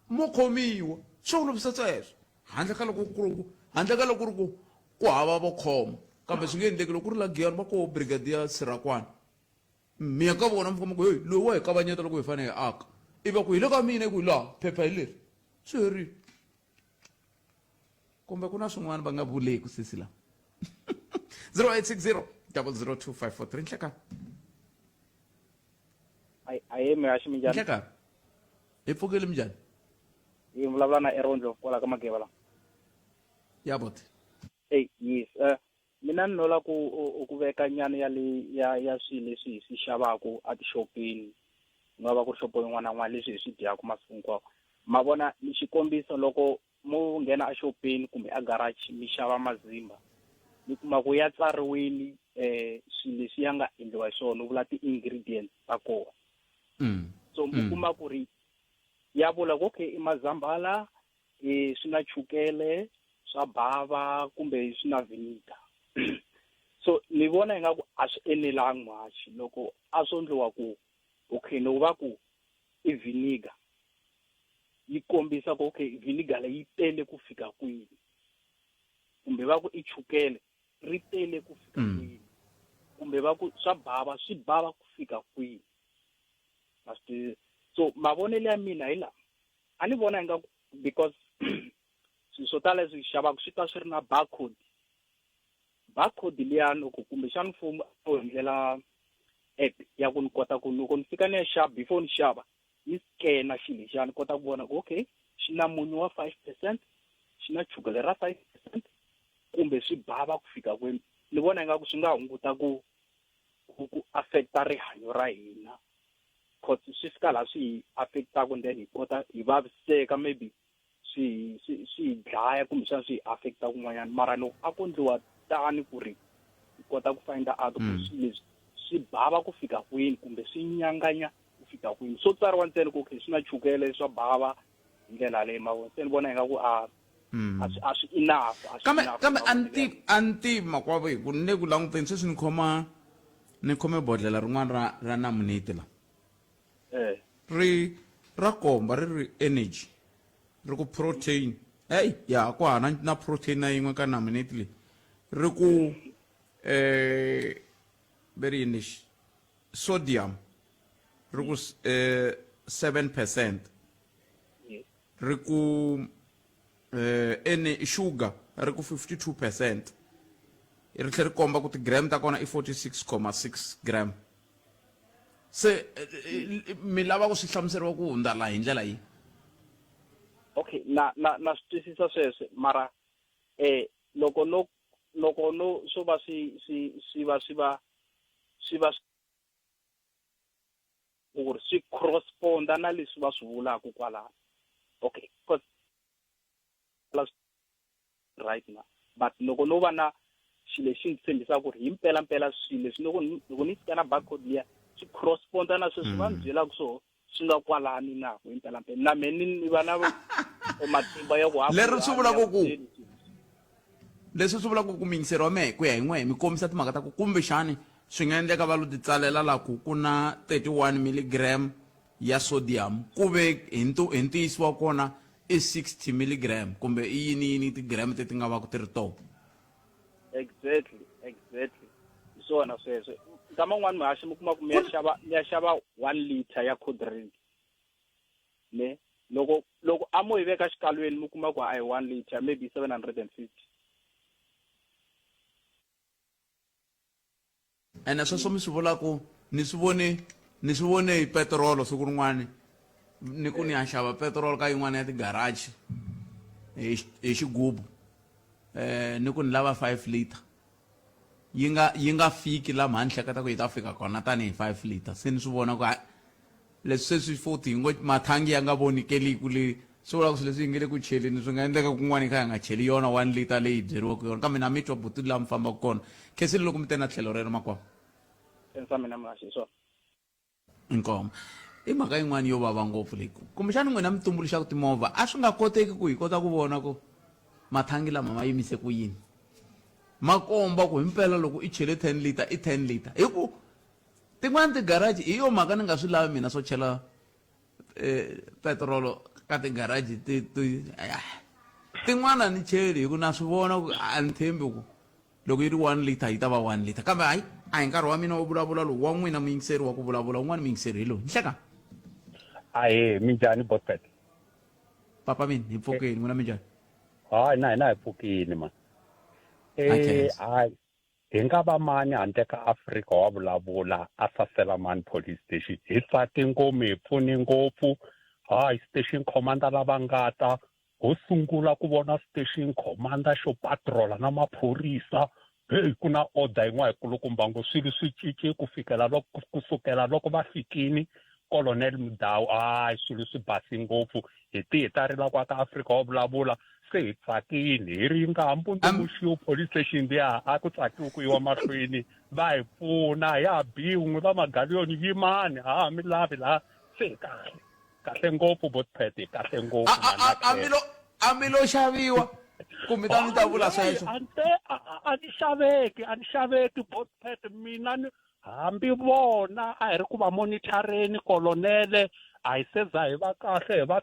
S1: mo khomiwa. Swi olovisa sweswo. Handle ka loko ku ri ku handle ka loko ku ri ku ku hava vo khoma. Kambe swi nge endleki loko ku ri la Giyani va koho Brigadier Sirakwana. Mi ya ka vona mi fika mi ku heyi loyi wa hi kavanyeta loko hi fanele hi aka. Ivi va ku hi le ka mina hi ku hi laha phepha hi leri. Swi herile. Kumbe ku na swin'wana va nga vuleki sesi la. 0860 002543 Nhlekani.
S14: Ahee muhaxi minjhani?
S1: Nhlekani. Hi pfukile minjhani?
S14: Hi vulavula na Aaron Ndlovu kwala ka Mageva la.
S1: Ya bote.
S14: Hey, yes. Mina ni nola ku ku veka nyana ya le ya ya swilo leswi hi swi xavaku etixopeni ku nga va ku ri xopo yin'wana na yin'wana leswi hi swi dyaka masiku hinkwawo ma vona ni xikombiso loko mo nghena exopeni kumbe a garage mi xava mazimba mi kuma ku ya tsariwile swilo leswi ya nga endliwa hi swona u vula ti-ingredients ta kona so mi kuma ku ri ya vula ku okay i mazambhala e swi na chukele swa bava kumbe swi na vinegar so ni vona ingaku a swi enelangi muhaxi loko a swo ndliwa ku okay loko va ku i vinegar yi kombisa ku okay vinegar leyi yi tele ku fika kwini kumbe va ku i chukele ri tele ku fika kwini kumbe va ku swa bava swi bava ku fika kwini ma swi twisisa so mavonelo ya mina hi lama a ni vona ingaku because swilo swo tala leswi hi xavaka swi ta swi ri na barcode barcode liya loko kumbexana mfumo a wu endlela app ya ku ni kota ku loko ni fika ni ya xava before ni xava ni scanner xilo lexiya ni kota ku vona ku okay xi na munyu wa 5% xi na chukele ra 5% kumbe swi bava ku fika kwini ni vona ingaku swi nga hunguta ku ku ku affecta rihanyo ra hina cause swi fika laha swi hi affectaku then hi kota hi vaviseka maybe swi swi swi hi dlaya kumbexana swi hi affecta kun'wanyana mara loko a ku ndliwa tani ku ri hi kota ku find out ku swilo leswi swi bava ku fika kwini kumbe swi nyanganya ku fika kwini swo tsariwa ntsena ku okay swi na chukele swa bava hi ndlela yaleyo ma vona se ni vona ingaku a a swi a swi enough a swi
S1: kambe
S14: enough
S1: kambe a ni
S14: mavonelo ya
S1: tivi a ni tivi makwavo hi ku ni le ku languteni sweswi ni khoma ni khome bodlhela rin'wana ra ra namuneti la. Ri ra komba ri ri energy ri ku protein hey ya ku hana na protein na yin'we ka nominate leyi ri ku eh ve ri yini lexi sodium ri ku eh 7% ri ku eh ene sugar ri ku 52% ri tlhela ri komba ku ti-gram ta kona i 46,6 gram se eh, eh, mi lava ku swi hlamuseriwa ku hundza laha hi ndlela yi
S14: okay na na na swi twisisa sweswo mara eh loko no loko no swo va swi swi swi va swi va swi va ku ri swi corresponda na leswi va swi vulaka kwalano okay because right now but loko no va na xilo lexi ndzi tshembisaka ku ri hi mpela mpela swilo leswi loko loko ni scan barcode liya swi corresponda na sweswi va ni byelaka swoho swi nga kwalani na hi mpela mpela na me ni va na matimba ya ku
S1: leri swi vulaka ku leswi swi vulaka ku miyingiseri wa mehe ku ya hi n'wehe mi kombisa timhaka ta ku kumbexani swi nga endleka va lo ti tsalela la ku ku na 31 milligram ya sodium ku ve hi hi ntiyiso wa kona i 60 milligram kumbe i yini yini ti-gram teti nga va ku ti ri toho
S14: exactly exactly hi swona sweswo nkama wun'wani muhaxi mi kuma ku mi ya xava mi ya xava one liter ya cold drink ne loko loko a mo yi veka xikalweni mi kuma ku a hi one liter maybe 750
S1: Ene sweswo mi swi vula ku ni swi vone ni swi vone hi petirolo siku rin'wani ni ku ni ya xava petirolo ka yin'wana ya tigaraji hi hi xigubu eh ni ku ni lava 5 liter yi nga yi nga fiki la mhani hleketa ku yi ta fika kona tanihi 5 liter se ni swi vona ku leswi se swi futhi hi ngo mathangi ya nga vonikeliku le swi vula ku swilo leswi yi nge le ku cheleni swi nga endleka kun'wana yi kha yi nga cheli yona one liter leyi byeriwaka yona kambe na mi twa buti laha mi fambaka kona khensile loko mi te na tlhelo rero makwavo
S14: khensa mina muhaxi hi swona
S1: inkomo i mhaka yin'wana yo vava ngopfu leyi kumbexani n'wina mi tumbuluxaka timovha a swi nga koteki ku hi kota ku vona ku mathangi lama ma yimise ku yini ma komba ku himpela loko i chele 10 liter i 10 liter hi ku Tin'wana ti-garage hi yo mhaka ni nga swi lavi mina swo chela eh, petirolo ka ti-garage ti ti tin'wana ni cheli hi ku na swi vona ku a ni tshembi ku loko yi ri one liter yi ta va one liter kambe hayi a hi nkarhi wa mina wo vulavula lowu wa n'wina muyingiseri wa ku vulavula wun'wana muyingiseri hi lowu nhleka
S15: ahee minjhani botpet
S1: papa mina hi pfukeni n'wina minjhani
S15: hayi na hina hi pfukini ma eh hayi Hi nga va mani handle ka Afrika wa vulavula a Saselamani Police Station. Hi tsake ngomu hi pfune ngopfu. Hayi station commander lava nga ta ho sungula ku vona station commander xo patrola na maphorisa. Heyi ku na order yin'wana yikulukumba ngo swilo swi cince ku fikela loko ku sukela loko va fikini Colonel Mudau hayi swilo swi basi ngopfu hi ti hi ta rila kwa ka Afrika wa vulavula se hi tsakini hi ri nga ha mbundzumuxiwi police station liya a ku tsakiwi ku yiwa mahlweni va hi pfuna ya biwi n'wi va magaliyoni yimani a ha mi lavi laha se hi kahle kahle ngopfu botpet hi kahle ngopfu
S1: a mi lo a mi lo xaviwa kumbe ta mi ta vula sweswo
S15: a ni a ni xaveki a ni xaveki botpet mina ni hambi vona a hi ri ku va monithareni kolonele a hi se za hi va kahle hi va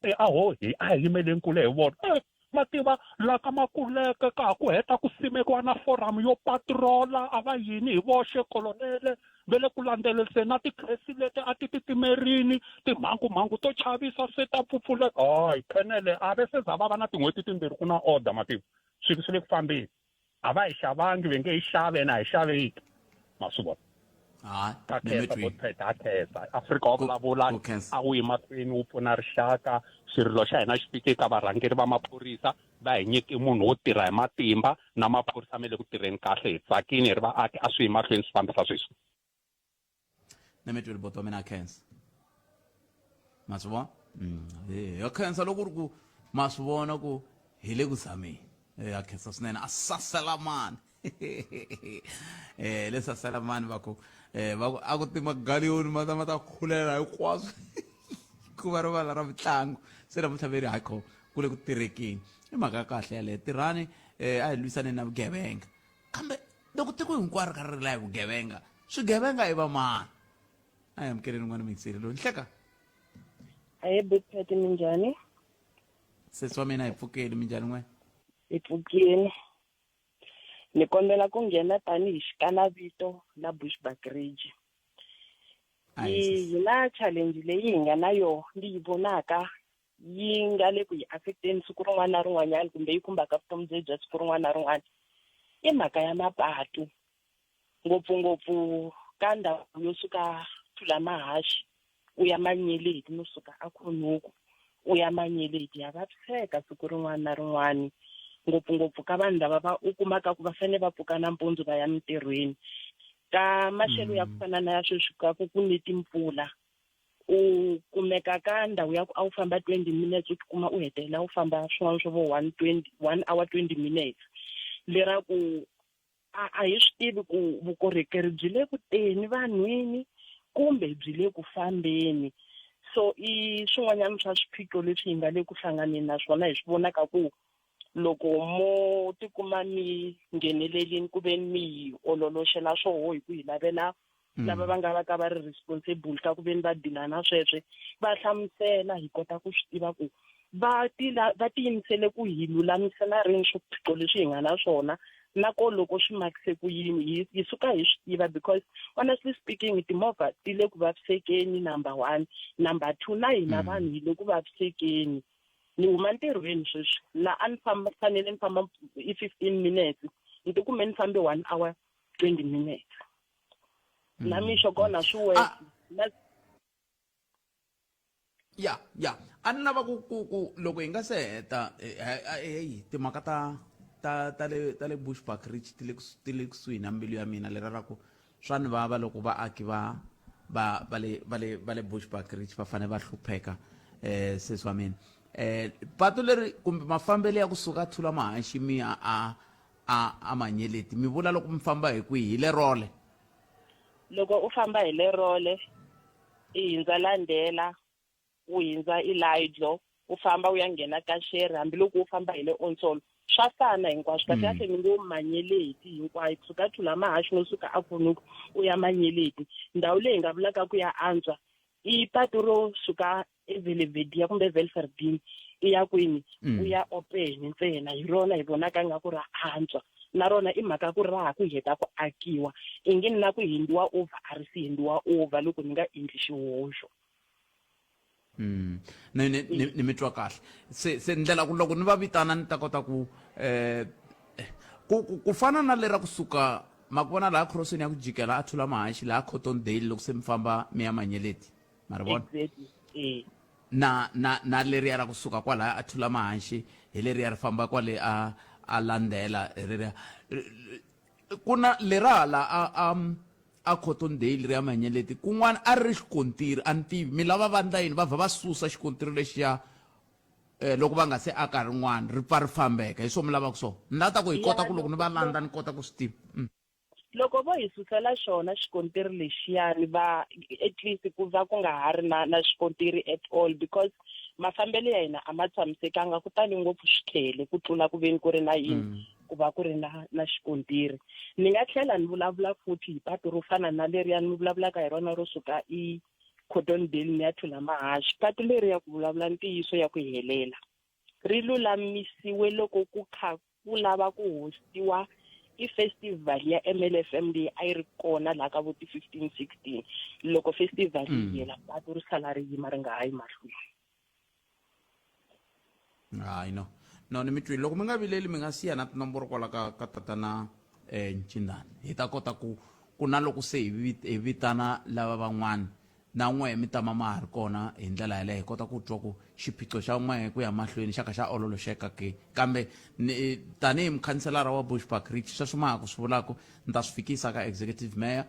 S15: e aho hi a hi yimeleni kule hi vona e ma tiva la ka makuleke ka ha ku heta ku simekiwa na forum yo patrola a va yini hi voxe kolonele ve le ku landzeleriseni na tikhesi leti a ti titimerini timhangumhangu to chavisa se ta pfupfuleka hayi khenele a ve se za va va na tin'hweti timbirhi ku na order mativa swilo swi le ku fambeni a va hi xavangi ve nge hi xave ene a hi xaveki ma swi vona
S1: ka
S15: khensa botpet ha khensa afrika wa vulavula a wu yi mahlweni wu pfuna rixaka xirilo xa hina xi fike ka varhangeri va maphorisa va hi nyike munhu wo tirha hi matimba na maphorisa ma le ku tirheni kahle hi tsakini hi ri vaaki a swi yi mahlweni swi fambisa sweswi
S1: na mi tweli boto wa mina a khensa ma swi vona mm, ya khensa loko ku ri ku ma swi vona ku hi le ku zameni ya khensa swinene a sasela mani eh le sasela mani va ku eh va ku a ku tima galiyoni ma ta ma ta khulela hinkwaswo ku va rivala ra mitlangu se namuntlha ve ri hayi ku le ku tirhekeni i mhaka ya kahle yaleyo tirhani eh a hi lwisaneni na vugevenga kambe loko tiko hinkwaro kha ri rila hi vugevenga swigevenga i va mani A hi amukeleni n'wana muyingiseri loyi. Nhleka.
S16: Ahee Big Pat, minjhani?
S1: Sesi wa mina, hi pfukeli. Minjhani n'we?
S16: Hi pfukile. Ni kombela ku nghena tanihi xikalavito la Bushbuckridge.
S1: A hi
S16: Hi
S1: sesi.
S16: hi na challenge leyi hi nga na yona ni yi vonaka yi nga le ku hi affecteni siku rin'wana na rin'wanyana kumbe yi khumbaka vutomi bye bya siku rin'wana na rin'wana. I mhaka ya mapatu. Ngopfungopfu ka ndhawu yo suka Thulamahashe u ya Manyeleti no suka a Khunuku u ya Manyeleti, ya vaviseka siku rin'wana na rin'wana, ngopfungopfu ka vanhu lava va u kumaka ku va fanele va pfuka nampundzu va ya mintirhweni. Ka maxelo ya ku fana na ya sweswi ka ku ku ne timpfula, u kumeka ka ndhawu ya ku a wu famba 20 minutes u tikuma u hetelela u famba swin'wana swo vo one twenty, 1 hour 20 minutes. Lera ku a hi swi tivi ku vukorhokeri byi le ku teni vanhwini kumbe byi le ku fambeni. So i swin'wanyana swa swiphiqo leswi hi nga le ku hlanganeni na swona, hi swi vonaka ku loko mo tikuma mi nghenelelini ku ve mi hi ololoxela swoho hi ku hi lavela lava va nga va ka va ri responsible ka ku ve ni va deal-a na sweswe, va hlamusela hi kota ku swi tiva ku va va tiyimisele ku hi lulamisela rini swiphiqo leswi hi nga na swona, na ko loko swi makise ku yini hi suka hi swi tiva. Because honestly speaking, timovha ti le ku vavisekeni, number 1, number 2 na hina vanhu hi le ku vavisekeni. Ni huma ntirhweni sweswi la a ni famba fanele ni famba i 15 minutes, ni tikume ni fambe 1 hour 20 minutes. Na mixo kona swi worse. Na
S1: Ya, ya. A ni lava ku ku ku loko hi nga se heta, hey, timhaka ta ta ta le ta le Bushbuckridge ti le ti le kusuhi na mbilu ya mina, lera ra ku swa ni vava loko vaaki va va va le va le va le Bushbuckridge va fanele va hlupheka. Sesi wa mina, patu leri kumbe mafambelo ya kusuka Thula Mahanxi mi ya a a a Manyeleti, mi vula loko mi famba hi kwihi? Hi le Role?
S16: Loko u famba hi le Role, i hindza Landela, u hindza Elidlo, u famba u ya nghena ka Sherry, hambiloko u famba hi le Onsolo, swa fana hinkwaswo. Kahle kahle ni ngo Manyeleti hinkwayo, kusuka Thula Mahaxi no suka a Khunuku u ya Manyeleti. Ndhawu leyi hi nga vulaka ku ya antswa i patu ro suka eVelevedia kumbe Welverdiend i ya kwini, u ya Open ntsena, hi rona hi vonaka nga ku ra antswa. Na rona i mhaka ku ra ha ku heta ku akiwa, ingi ni na ku hindiwa over a ri si hindiwa over loko ni nga endli xihoxo.
S1: Ni ni ni ni mi twa kahle. Se se ndlela ku loko ni va vitana ni ta kota ku ku ku ku fana na lera kusuka ma ku vona laha crossini ya ku jikela a Thula Mahanxi laha Cottondale loko se mi famba mi ya Manyeleti, ma ri vona?
S16: Exactly.
S1: Na na na leriya ra kusuka kwalaya a Thula Mahanxi hi leriya ri famba kwale a a Landela hi leriya ku na lera la a a a Cottondale ri ya Manyeleti kun'wana a ri ri xikontiri, a ni tivi mi lava vandla yini, va vha va susa xikontiri lexiya loko va nga se aka rin'wana ri pfa ri fambeka, hi swo mi lavaka swona? Ni lava ta ku hi kota ku loko ni va landza ni kota ku swi tiva.
S16: Loko vo hi susela xona xikontiri lexiyani, va at least ku va ku nga ha ri na na xikontiri at all, because mafambelo ya hina a ma tshamisekanga, ku tale ngopfu swikhele ku tlula ku veni ku ri na yini, ku va ku ri na na xikontiri. Ni nga tlhela ni vulavula futhi hi patu ro fana na leriya ni vulavulaka hi rona ro suka i Cottondale ni ya Thula Mahaxi. Patu leriya, ku vulavula ntiyiso ya ku helela, ri lulamisiwe loko ku kha ku lava ku hostiwa i festival ya MLFM leyi a yi ri kona laha ka vo ti 15 16. Loko festival yi hela, patu ri sala ri yima ri nga ha yi mahlweni.
S1: Hayi, no no ni mi twile. Loko mi nga vileli, mi nga siya na tinomboro kwala ka ka tatana Ncindani, hi ta kota ku ku na loko se hi vitana lava van'wana na n'wehe mi tama ma ha ri kona hi ndlela yaleyo, hi kota ku twa ku xiphiqo xa n'wehe ku ya mahlweni xa ka xa ololoxeka ke. Kambe ni tanihi mukhanselara wa Bushbuckridge, sweswo ma ha ku swi vulaka ni ta swi fikisa ka executive mayor,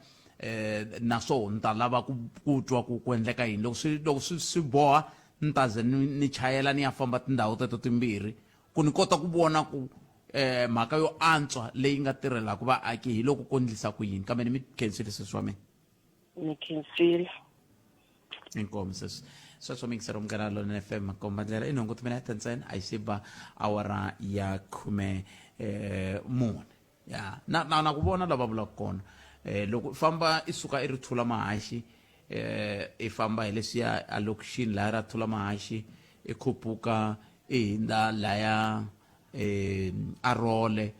S1: naswo ni ta lava ku ku twa ku ku endleka yini. Loko swi loko swi swi boha ni ta ze ni ni chayela ni ya famba tindhawu teto timbirhi ku ni kota ku vona ku mhaka yo antswa leyi nga tirhelaka vaaki hi loko ko ndlisa ku yini. Kambe ni mi khensile, sesi wa mina.
S16: Ni khensile.
S1: Inkomu sesi. Sweswo mixero Munghana Lonene FM, makomba ndlela i nhungu timinete ntsena a yi se ba awara ya khume mune. Ya na na na ku vona lava vulaka kona, loko u famba i suka i ri Thula Mahaxi. eh i famba hi leswiya a lokixini laya ra thula mahaxi i khupuka i hindza laya eh a role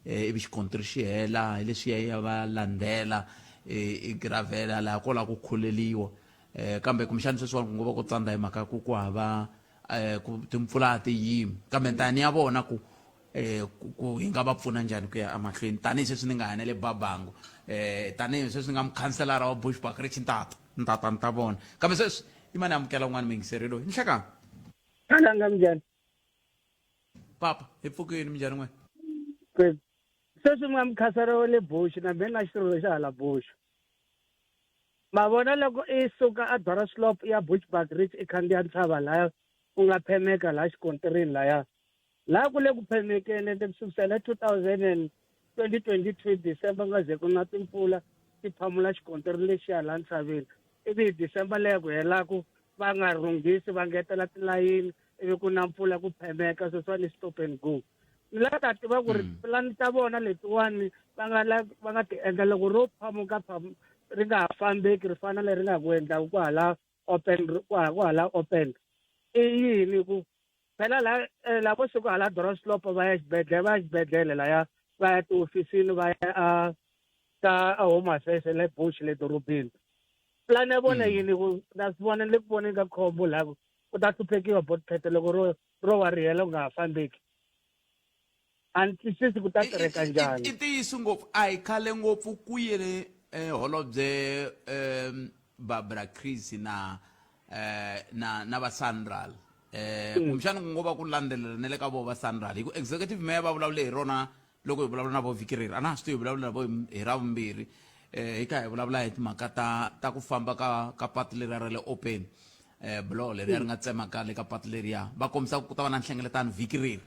S1: eh, ivi xikontiri xi hela hi leswiya ya va landzela eh, i gravela laha ko lava ku khuleliwa eh kambe kumbexana sweswiwani ku ngo va ku tsandza hi mhaka ku ku hava eh ku timpfula a ti yimi kambe ntani ya vona ku eh ku hi nga va pfuna njhani ku ya emahlweni tanihi sweswi ni nga hanya le babango eh tanihi sweswi ni nga mukhanselara wa Bushbuckridge ntata ntata ni ta vona kambe sweswi i mani amukela un'wana muyingiseri loyi nhlekani
S17: Alanga minjhani?
S1: Papa, hi pfukini minjhani n'we?
S17: Sweswi mi nga mukhansara wa le Bush na mina na xitirho xa hala Bush. Ma vona loko i suka a Dora Slope ya Bushbuckridge i khandziya ntshava laya ku nga phemeka laha xikontirini laya. Laha ku le ku phemekeni ende ku sukusela 2000 and 2022 December nga ze ku na timpfula ti phamula xikontiri lexiya laha ntshaveni ivi hi December leya ku helaku va nga rhunghisi va ngetela tilayini ivi ku na mpfula ku phemeka sweswiwani stop and go ni lava ta tiva ku ri mm. tipulani ta vona letiwani va nga va nga ti endla loko ro phamuka ri nga ha fambeki ri fana leri nga ku endlaku kwahala open kwahala open i yini ku phela la eh, lavo siku hala doroslopo va ya xibedhlele va ya xibedhlele laya va ya tihofisini va ya a ka a home affairs le bush le dorobeni plan ya vona mm. yini ku na swi vona le ku voneni ka khombo laha ku ta hluphekiwa botpete loko ro ro wa ri hela ku nga ha fambeki a ni twisisi ku ta tirheka njhani
S1: i ntiyiso ngopfu a hi khale ngopfu ku yele eh, holobye um barbara chris na eh, na na va sanral eh mm. kumbexana ku ngo va ku landzelela na le ka vo va sanral hi ku executive mayor va vulavule hi rona loko hi vulavula na vo vhiki reri a na ha swi tivi hi vulavula na vo hi ra vumbirhi eh hi kha hi vulavula hi timhaka ta ta ku famba ka ka patu leriya ra le open eh buloho leriya ri nga tsemaka le ka patu leriya va kombisa ku ta va na nhlengeletano vhiki reri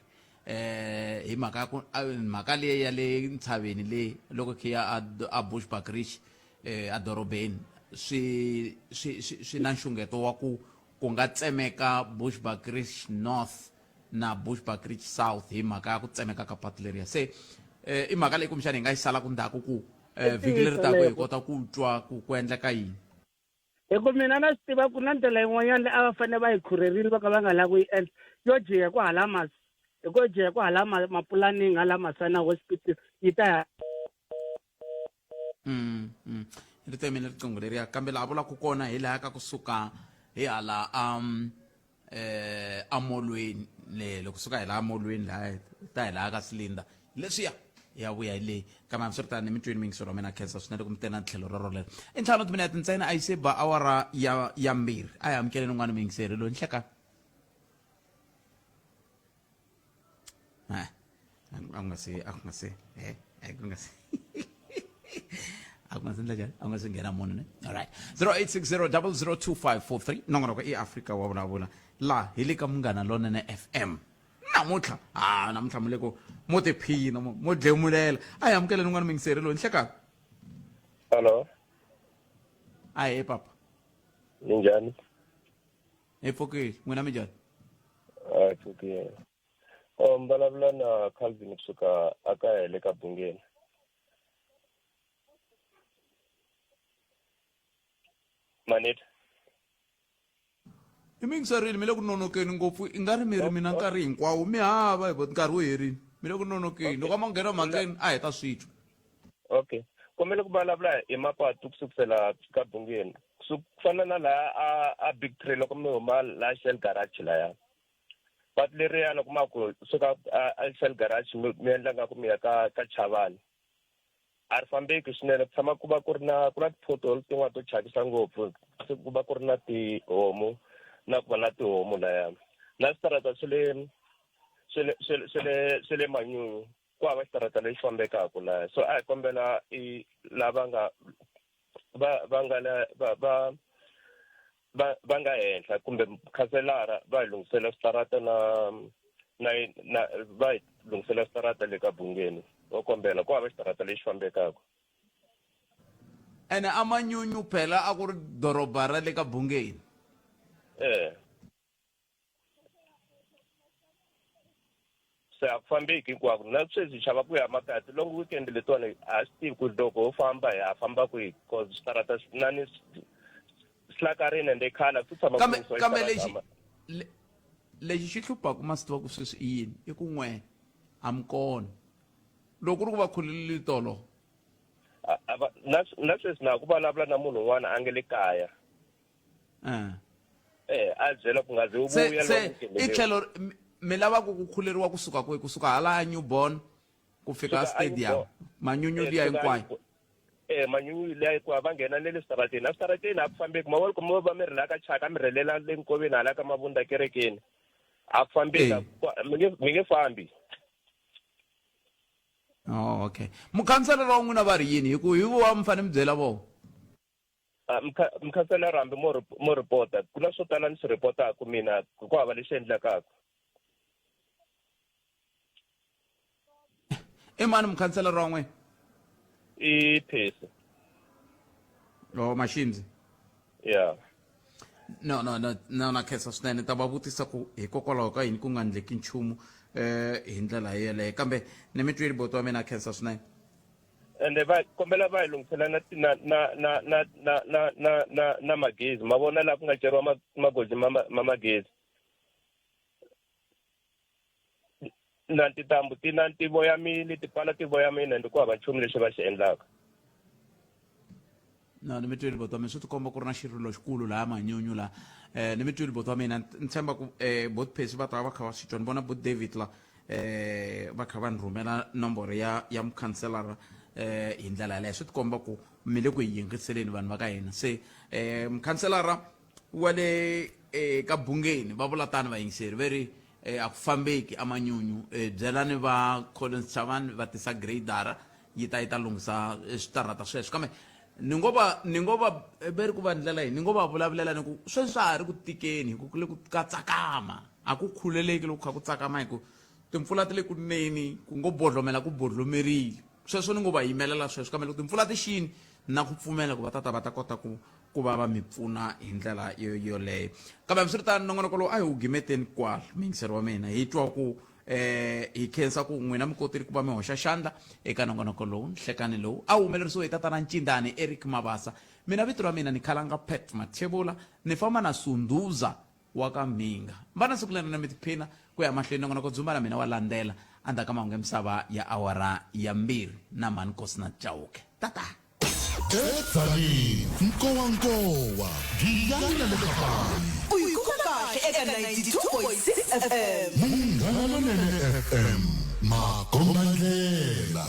S1: eh hi mhaka ku mhaka leyi ya le ntshaveni leyi loko khe ya a Bushbuckridge eh a dorobeni swi swi swi na nxungeto wa ku ku nga tsemeka Bushbuckridge North na Bushbuckridge South hi mhaka ya ku tsemeka ka patu leriya se eh, i mhaka leyi kumbexana hi nga yi salaka ndzhaku ku eh, vhiki leri taka hi kota ku twa ku ku endleka yini
S17: hi ku mina na swi tiva ku na ndlela yin'wanyana leyi a va fanele va yi khurerile va ka va nga lavi ku yi endla yo jiya ku hala mas hi ku jiya ku hala mapulaning hala masana hospital yi ta ya
S1: mm, mm. ri tsemile riqingho leriya kambe laha vulaka kona hi laha ka kusuka hi hala um eh amolweni le loko suka hi laha amolweni laha ta hi laha ka silinda leswiya ya vuya hi leyi kambe hambiswiritano mi twini mingiselo wa mina khensa swinene ku mi tena tlhelo rero lero i ntlhanu timinete ntsena a yi se ba awara ya ya mbirhi a hi amukeleni un'wana muyingiseri loyi nhlekani a ku nga se a ku nga se e a ku nga se a ku nga se ndla njhani a ku nga se nghena munhu ne alright 0860 002543 nongonoko i Afrika wa vulavula la hi le ka munghana lonene FM namuntlha a namuntlha mu le ku mo tiphina mo dlemulela a hi amukeleni un'wana mingiseri loyi nhlekani
S18: hello
S1: a he papa
S18: minjhani
S1: hi pfukile n'wina minjhani
S18: a hi pfukile Oh, mi vulavula na Calvin kusuka aka hi le ka Bungeni. Manita.
S1: I mi yingiserile mi le ku nonokeni ngopfu i nga ri mi ri mina nkarhi hinkwawo mi hava hi nkarhi wu herile mi le ku nonokeni loko a ma nghena mhakeni a hi ta swi twa
S18: okay kombela ku vulavula hi mapatu ku sukusela ka Bungeni ku fana na laha a a Big Tree loko mi huma laha Shell Garage laya patu leriya loko ma ku suka a Shell Garage mi endla nga ku mi ya ka ka Chavani a ri fambeki swinene ku tshama ku va ku ri na ku na ti-pothole tin'wana to chavisa ngopfu se ku va ku ri na tihomu na ku va na tihomu laya na switarata swa le swa le swa le swa le swa le manyunyu ku hava xitarata lexi fambekaka laya so a hi kombela i lava nga va va nga la va va va va nga henhla kumbe khanselara va hi lunghisela switarata na na na va hi lunghisela switarata le ka bungeni va kombela ku hava xitarata lexi fambekaka
S1: ene a manyunyu phela a ku ri doroba ra le ka bungeni
S18: eh se a ku fambeki hinkwako na sweswi hi xava ku ya makaya ti-long weekend letiwani a swi tivi ku loko ho famba hi ha famba kwihi cause switarata na ni Swi hlakarini ende i khale a ku se tshama ku
S1: Kambe
S18: lunghisiwa
S1: kambe
S18: xitarata
S1: lexi
S18: ma.
S1: le- lexi xi hluphaka ma swi tiva ku sweswi i yini i ku n'we a mi kona loko ku ri ku va khulelile tolo
S18: A- a va- na na sweswi na ha ku vulavula na munhu un'wana a nge le kaya
S1: Eh.
S18: eh a byela ku nga ze u
S1: se
S18: vuya
S1: se
S18: lomu
S1: i
S18: ngheneleni.
S1: tlhelo mi lava ku ku khuleriwa kusuka kwihi kusuka hala newborn ku fika
S18: Suka a
S1: stadium
S18: Newborn.
S1: manyunyu
S18: Eh,
S1: liya
S18: suka a
S1: hinkwayo
S18: Newborn. Eh manyunyu liya hinkwayo va nghena ne le switarateni a switarateni a ku fambeki ma vona loko mo va mi ri la ka chaka mi rhelela le nkoveni hala ka mavunda kerekeni a ku fambeki a ku- mi nge mi nge fambi
S1: oh okay mukhanselara wa n'wina va ri yini hi ku hi vo mi fanele mi byela vona
S18: Ah, mukhanselara hambi mo mo ripota ku na swo tala ni swi ripotaka mina ku hava lexi endlekaka
S1: i mani mukhanselara wa n'wina
S18: i phesi
S1: o maxindzi
S18: ya
S1: no no no no na khensa swinene ta va vutisa ku hikokwalaho ka yini ku nga ndleki nchumu eh hi ndlela yeleyo kambe ni mi twile boti wa mina khensa swinene
S18: ende va kombela va hi lunghisela na na na na na na na na na na magezi ma vona laha ku nga ceriwa magoji ma ma magezi na tintambu ti na ti voyamile tipala ti voyamile ende ku hava nchumu lexi va xi endlaka
S1: no ni mi twile boti wa mina swi tikomba ku ri na xirilo xikulu laha manyunyu laha eh ni mi twile boti wa mina ni tshemba ku eh bot phesi va ta va kha va swi twa ni vona bot david la eh va kha va ni rhumela nomboro ya ya mukhanselara eh hi ndlela yaleyo swi tikomba ku mi le ku yi yingiseleni vanhu va ka hina se eh mukhanselara wa le eh, ka bungeni va vula tani vayingiseri ve ri eh, a ku fambeki amanyunyu eh, byelani va collins chavani va tisa gradara yi ta yi ta lunghisa eh, switarata sweswo kambe ni ngo va ni ngo va eh, ve ri ku va ndlela yini ni ngo va vulavulela ni ku sweswi swa ha ri ku tikeni hi ku ku le ku ka tsakama a ku khuleleki loko kha ku tsakama hi ku timpfula ti le ku neni ku ngo bodlomela ku bodlomerile sweswo ni ngo va yimelela sweswo kambe loko timpfula ti xini na ku pfumela ku va tata va ta kota ku ku va va mi pfuna hi ndlela yo yoleyo kambe hambiswiritano nongonoko lowu a hi wu gimeteni kwala muyingiseri wa mina hi twa ku eh hi khensa ku n'wina mi kotile ku va mi hoxa xandla eka nongonoko lowu nhlekani lowu a wu humelerisiwe hi tatana ncindani eric mabasa mina vito ra mina ni khalanga pat mathebula ni famba na sunduza wa ka mhinga va na siku leri mi tiphina ku ya mahlweni nongonoko dzumba na mina wa landzela endzhaku ka mahungu ya misava ya awara ya mbirhi na mhani kosi na chauke tata
S3: Edzanini, nkowankowa, giyani na le kapani.
S2: U yi kuma kahle eka 92.6 FM.
S3: Munghana Lonene FM, makombandlela.